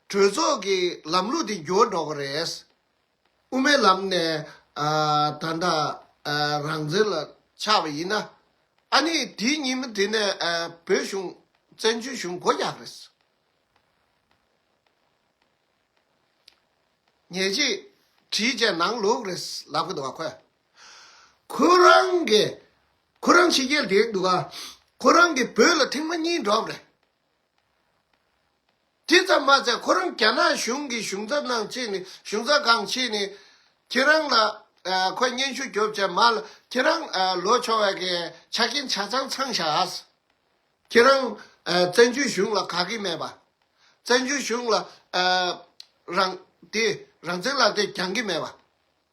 གྲོས་ཚོགས་ཀྱི་ལམ་ལུགས་དེ་འགྱུར་འགྲོ་གི་རེད། དབུ་མའི་ལམ་ནས་ཨ་ད་ལྟ་ཨ་རང་བཙན་ལ་ཆགས་པ་ཡིན་ན། ཨ་ནི་དེའི་ཉིན་མོ་དེ་ནས་ཨ་བོད་གཞུང་བཙན་བྱོལ་གཞུང་སྒོ་རྒྱག་རེད། ཉེས་ཆད་བྲིས་བྱས་ནང་ལོག་རེད་ལབ་གི་འདུག་ག་ཁོས། ཁོ་རང་གི་ཁོ་རང་ཕྱི་རྒྱལ་བསྡད་འདུག་ག་ཁོ་རང་གི་བོད་ལ་ཐེངས་མ་གཉིས་འགྲོ་བ་རེད། དེ་ཙམ་མ་ཚད་ཁོ་རང་རྒྱ་ནག་གཞུང་གི་གཞུང་ཚབ་ནང་ཕྱིན་ནས་གཞུང་ཚབ་ཁང་ཕྱིན་ནས་ཁྱེད་རང་ལ་ཨ་ཁོས་སྙན་ཞུ་རྒྱོབ་བྱས་མ་ལ་ཁྱེད་རང་ཨ་ལོག་ཆོག་པའི་གི་ཆ་རྐྱེན་ཆ་ཚང་ཚང་བཞག་ཁྱེད་རང་ཨ་བཙན་བྱོལ་གཞུང་ལ་དགའ་གི་མེད་པ། བཙན་བྱོལ་གཞུང་ལ་ཨ་རང་དེ་རང་བཙན་ལབ་དེ་སྦྱང་གི་མེད་པ།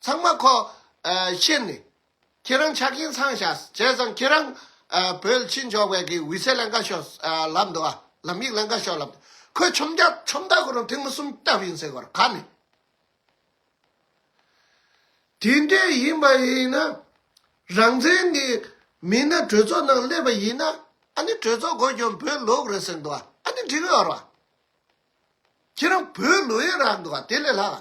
ཚང་མ་ཁོ་ཨ་ཤེས་ནས་ཁྱེད་རང་ཆ་རྐྱེན་ཚང་བཞག་བྱས་ཙང་ཁྱེད་རང་ཨ་བོད་ལ་ཕྱིན་ཆོག་པའི་གི་འོས་ཚད་ལེན་ག་ཤོག་ཨ་ལབ་འདུག་ཨ་ལམ་ཡིག་ལེན་ག་ཤོག་ལབ་འདུག་ཁོས་ཆོམ་རྒྱག་ཆོམ་རྟགས་ཁོ་རང་ཐེངས་མ་གསུམ་བཏབ་ཡིན་ཟེར་གོ་ར་ག་ནས། དེ་འདྲས་ཡིན་པ་ཡིན་ན། རང་བཙན་གྱི་མིན་ན་གྲོས་ཚོགས་ནང་སླེབས་པ་ཡིན་ན། ཨ་ནི་གྲོས་ཚོགས་སྒོ་རྒྱབ་བོད་ལོག་རེད་ཟེར་འདུག་ཨ་ནི་འགྲིག་གི་ཡོད་རེད་བ། ཁྱེད་རང་བོད་ལོག་ཡས་རག་འདུག་ག་དེ་ལས་ལྷག་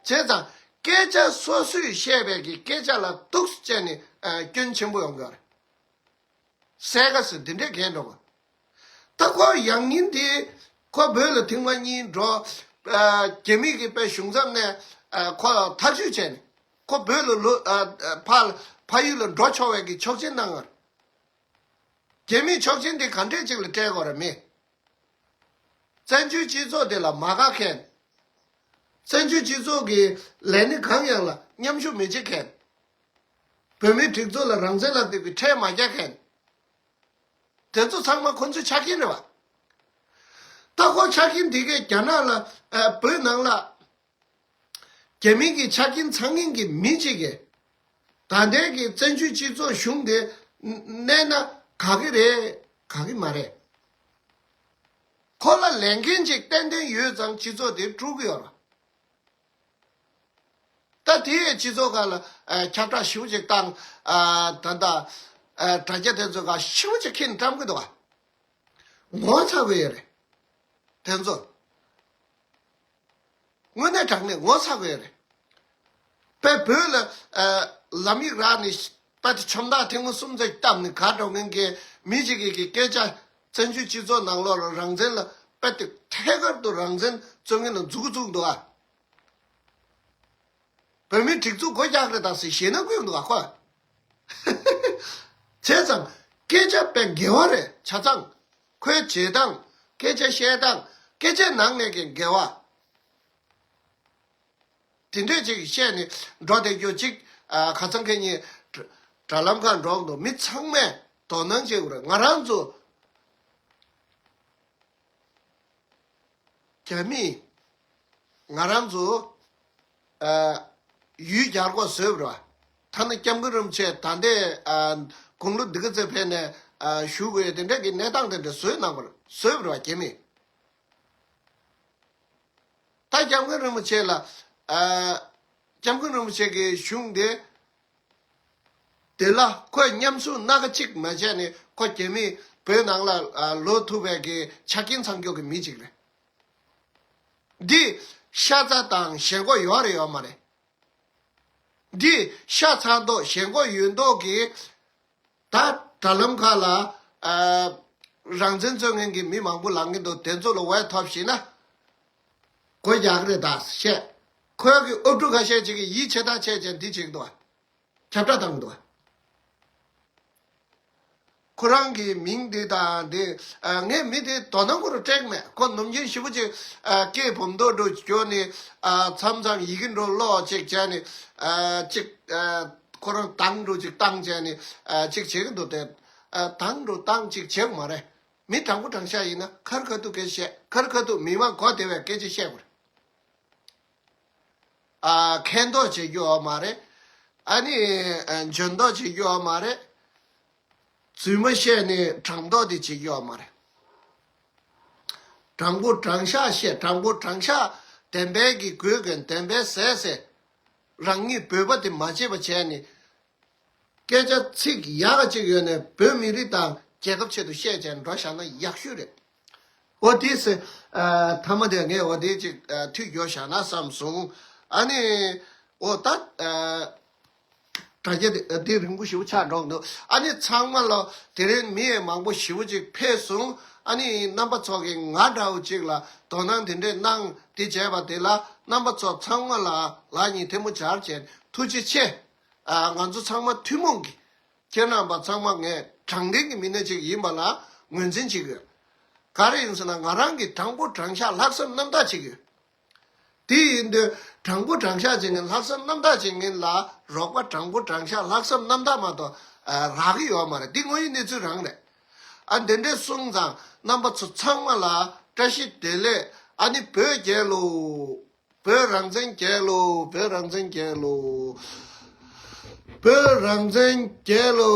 བྱས་ཙང་སྐད་ཆ་སོ་སོས་བཤད་པའི་གི་སྐད་ཆ་ལ་གཏུགས་བྱས་ནས་ཨ་སྐྱོན་ཆེན་པོ་ཡོང་གི་ཡོད་རེད། གསལ་ཁ་ཟེར་འདི་འདྲས་གས་འགྲོ་གི། ད་ཁོ་ཡང་ཉིན་དེ་ཁོ་བོད་ལ་ཐེངས་མ་གཉིས་འགྲོ། ཨ་རྒྱ་མི་གི་དཔེ་གཞུང་ཚབ་ནས་ཨ་ཁོ་ཐག་གཅོད་བྱས་ནས་ཁོ་བོད་ལ་ལོ་ཨ་ཨ་ཕ་ཕ་ཡུལ་ལ་འགྲོ་ཆོག་པའི་གི་ཆོག་མཆན་གནང་བ་རེད། རྒྱ་མིས་ཆོག་མཆན་དེ་ག་འདྲས་ཅིག་ལ་སྤྲད་དགོས་རེད་མི། བཙན་བྱོལ་སྤྱི་ཚོགས་དེ་ལ་མ་དགའ་མཁན། བཙན་བྱོལ་སྤྱི་ཚོགས་ཀྱི་ལས་སྣེ་གང་ཡང་ལ་མཉམ་ཞུགས་མི་བྱེད་མཁན། བོད་མིའི་སྒྲིག་འཛུགས་ལ་རང་བཙན་ལབ་དེ་གི་ཁྲལ་མ་རྒྱག་མཁན། དེ་ཚོ་ཚང་མ་ཁོ་ཚོའི་ཆ་རྐྱེན་རེད་བ། ད་ཁོ་ཆ་རྐྱེན་འདི་གས་རྒྱ་ནག་ལ་ཨ་བོད་ནང་ལ་རྒྱ་མི་གི་ཆ་རྐྱེན་ཚང་མཁན་གྱི་མི་གཅིག་གིས་ད་ལྟའི་གི་བཙན་བྱོལ་སྤྱི་ཚོགས་གཞུང་དེ་གནས་ན་དགའ་གི་རེད་དགའ་གི་མ་རེད། ཁོ་ལ་ལས་འགན་ཅིག་ཏན་ཏན་ཡོད་ཙང་སྤྱི་ཚོགས་དེ་དཀྲུག་གི་ཡོད་རེད། ད་དེའི་སྤྱི་ཚོགས་ཁག་ལ་ཨ་ཁྱབ་བསྒྲགས་ཞེ་པོ་ཅིག་བཏང་། ཨ་ད་ལྟ་ཨ་དྲ་རྒྱ་དེ་ཚོ་ཁག་ཞེ་པོ་ཅིག་ཁྱེར་ནས་བཀྲམ་གི་འདུག་ག་ངོ་ཚ་དགོས་ཡོད་རེད། དེ་ཚོ་དངོས་གནས་དྲང་གནས་ངོ་ཚ་དགོས་ཡོད་རེད། དཔེ་བོད་ལ་ཨ་ལམ་ཡིག་རག་ནས་དཔེ་དེ་ཆོམ་རྟགས་ཐེངས་མ་གསུམ་ཙམ་བཏབ་ནས་ག་འགྲོ་མཁན་གྱི་མི་གཅིག་གི་གི་སྐད་ཆ་བཙན་བྱོལ་སྤྱི་ཚོགས་ནང་ལོགས་ལ་རང་བཙན་ལ་དཔེ་དེ་ཐད་ཀར་དུ་རང་བཙན་རྩོད་མཁན་ལ་མཛུབ་གུ་བཙུགས་འདུག་ཨ། བོད་མིའི་སྒྲིག་འཛུགས་སྒོ་རྒྱག་རེད་ད་ཟེར་ཞེད་སྣང་སྐུལ་འདུག་ག་ཁོ། བྱས་ཙང་སྐད་ཆ་དཔེ་འགལ་བ་རེད་ཆ་ཚང་། ཁོའི་བྱེད་སྟངས་སྐད་ཆ་བཤད་སྟངས་སྐད་ཆའི་ནང་ནས་ཀྱི་འགལ་བ། དེ་འདྲས་ཅིག་བཤད་ནས་འགྲོ་བསྡད་རྒྱུ་ཅིག་ཨ། ཁ་སང་ཁ་ཉིན་དྲ་དྲ་ལམ་ཁར་འགྲོ་འདུག་མི་ཚང་མས་དོ་སྣང་བྱེད་དགོས་རེད། ང་རང་ཚོ་རྒྱ་མིས་ང་རང་ཚོ་ཨ། ཡུལ་གྱར་འགོག་བཟོས་པ་རེད་བ། ཐ་ན་སྐྱབས་མགོན་རིན་པོ་ཆེ་ད་ལྟའི་ཨ། དགུང་ལོ་འདི་ག་ཚོད་ཕེབས་ནས་ཨ། བཞུགས་དགོས་དེ་འདྲ་གི་གནས་སྟངས་དེ་འདྲ་བཟོས་གནང་བ་རེད། བཟོས་པ་རེད་བ་རྒྱ་མིས། ད་སྐྱབས་མགོན་རིན་པོ་ཆེ་ལ་ཨ། སྐྱབས་མགོན་རིན་པོ་ཆེ་གི་གཞུང་དེ་དེ་ལ་ཁོས་མཉམ་ཞུགས་སྣ་ཁ་གཅིག་མ་བྱས་ནས་ཁོ་རྒྱ་མིས་བོད་ནང་ལ་ཨ། ལོག་ཐུབ་པའི་གི་ཆ་རྐྱེན་ཚང་རྒྱུ་གི་མི་གཅིག་རེད། འདི་ཤ་ཚ་དང་ཞེན་ཁོག་ཡོད་རེད་ཡོད་མ་རེད། འདི་ཤ་ཚ་མདོག་ཞེན་ཁོག་ཡོད་མདོག་གི་ད་དྲ་ལམ་ཁག་ལ་ཨ། རང་བཙན་རྩོད་མཁན་གྱི་མི་མང་པོ་ལངས་ཀྱི་འདུག་དེ་ཚོ་ལ་འོས་ཐོབ་ཤེས་ན་སྒོ་རྒྱག་གི་རེད་ད་བཤད། ཁོའི་གི་ཨུབ་ཕྲུག་ཁ་ཤས་ཅིག་གིས་ཡིད་ཆེས་ཐག་ཆད་ཅན་འདི་བྱེད་ཀྱི་འདུག་ཁྱབ་བསྒྲགས་བཏང་གི་འདུག་ཁོ་རང་གི་མིང་འདི་དང་འདི་ཨ། ངས་མི་དེ་དོ་སྣང་ཁོ་རང་སྤྲད་མེད། ཁོ་ནམ་རྒྱུན་ཞེ་པོ་ཅིག་ཨ། སྐད་སྦོམ་མདོག་འདྲ་སྐྱོ་ནས་ཨ། མཚམས་མཚམས་ཡི་གེ་འདྲ་ཀློག་ཅིག་བྱས་ནས་ཨ། ཅིག་ཨ། ཁོ་རང་དང་འདྲ་ཅིག་བཏང་བྱས་ནས་ཨ། ཅིག་བྱེད་ཀྱི་འདུག་སྟེ། ཨ། དང་འདྲ་བཏང་ཅིག་བྱེད་དགོས་མ་རེད། མི་དྲང་པོ་དྲང་བཞག་ཡིན་ན་ཁ་རི་ཁ་ཐུག་སྐད་བཤད། ཁ་རི་ཁ་ཐུག་མི་མང་གོ་བདེ་བའི་སྐད་ཆ་བཤད་དགོས་རེད། ཨ། མཁས་མདོག་བྱེད་རྒྱུ་ཡོད་མ་རེད། ཨ་ནི་ཨ། འཇོན་མདོག་བྱེད་རྒྱུ་ཡོད་མ་རེད། རྫུན་མ་བཤད་ནས་དྲང་མདོག་དེ་བྱེད་རྒྱུ་ཡོད་མ་རེད། དྲང་པོ་དྲང་བཞག་བཤད། དྲང་པོ་དྲང་བཞག་བདེན་པའི་གི་གོ་གི་བདེན་པའི་ཟས་ཟས། རང་ཉིད་བོད་པ་དེ་མ་བརྗེད་པ་བྱས་ནས། སྐད་ཆ་ཚིག་ཡག་ག་ཅིག་ཡོད་ནས་བོད་མི་རིགས་དང་རྒྱལ་ཁབ་ཆེད་དུ་བཤད་བྱས་འགྲོ་བཞག་ན་ཡག་ཤོས་རེད། འོ་དེ་ཟེར། ཨ། མཐའ་མ་དེ་ངས་འོ་དེ་ཅིག་ཨ། མཐུད་རྒྱོ་བཞག་ན་བསམ་སོང་། ཨ་ནི་འོ་ད་ཨ། དྲ་རྒྱ་དེ་དེ་རིང་པོ་ཞེ་པོ་ཆགས་འགྲོ་གི་འདུག་ཨ་ནི་ཚང་མ་ལ་དེ་རིང་མི་ཡང་མང་པོ་ཞེ་པོ་ཅིག་ཕེབས་སོང་། ཨ་ནི་རྣམ་པ་ཚོ་གིས་ང་འདྲ་བོ་ཅིག་ལ་དོ་སྣང་དེ་འདྲས་གནང་དེ་བྱས་པ་དེ་ལ་རྣམ་པ་ཚོ་ཚང་མ་ལ་ལག་གཉིས་ཐལ་མོ་སྦྱར་བྱས་ཐུགས་རྗེ་ཆེ། ཨ། ང་ཚོ་ཚང་མ་ཐུན་མོང་གི་ཁྱེད་རྣམ་པ་ཚང་མ་ངས་དྲང་བདེན་གྱི་མི་སྣ་ཅིག་ཡིན་པ་ལ་ངོས་འཛིན་བྱེད་ཀྱི་ཡོད། ག་རེ་ཡིན་ཟེར་ན་ང་རང་གིས་དྲང་པོ་དྲང་བཞག་ལྷག་བསམ་རྣམ་དག་བྱེད་ཀྱི་ཡོད། དེ་ཡིན་དུས་དྲང་པོ་དྲང་བཞག་བྱེད་མཁན་ལྷག་བསམ་རྣམ་དག་བྱེད་མཁན་ལ་རོགས་པ་དྲང་པོ་དྲང་བཞག་ལྷག་བསམ་རྣམ་དག་མ་གཏོགས་ཨ། རག་གི་ཡོད་མ་རེད། འདི་དངོས་ཡོད་གནས་ཚུལ་རང་རེད། ཨ། འདི་འདྲས་གསུངས་ཙང་རྣམ་པ་ཚོ་ཚང་མ་ལ་བཀྲ་ཤིས་བདེ་ལེགས། ཨ་ནི་བོད་རྒྱལ་ལོ། བོད་རང་བཙན་རྒྱལ་ལོ། བོད་རང་བཙན་རྒྱལ་ལོ། བོད་རང་བཙན་རྒྱལ་ལོ།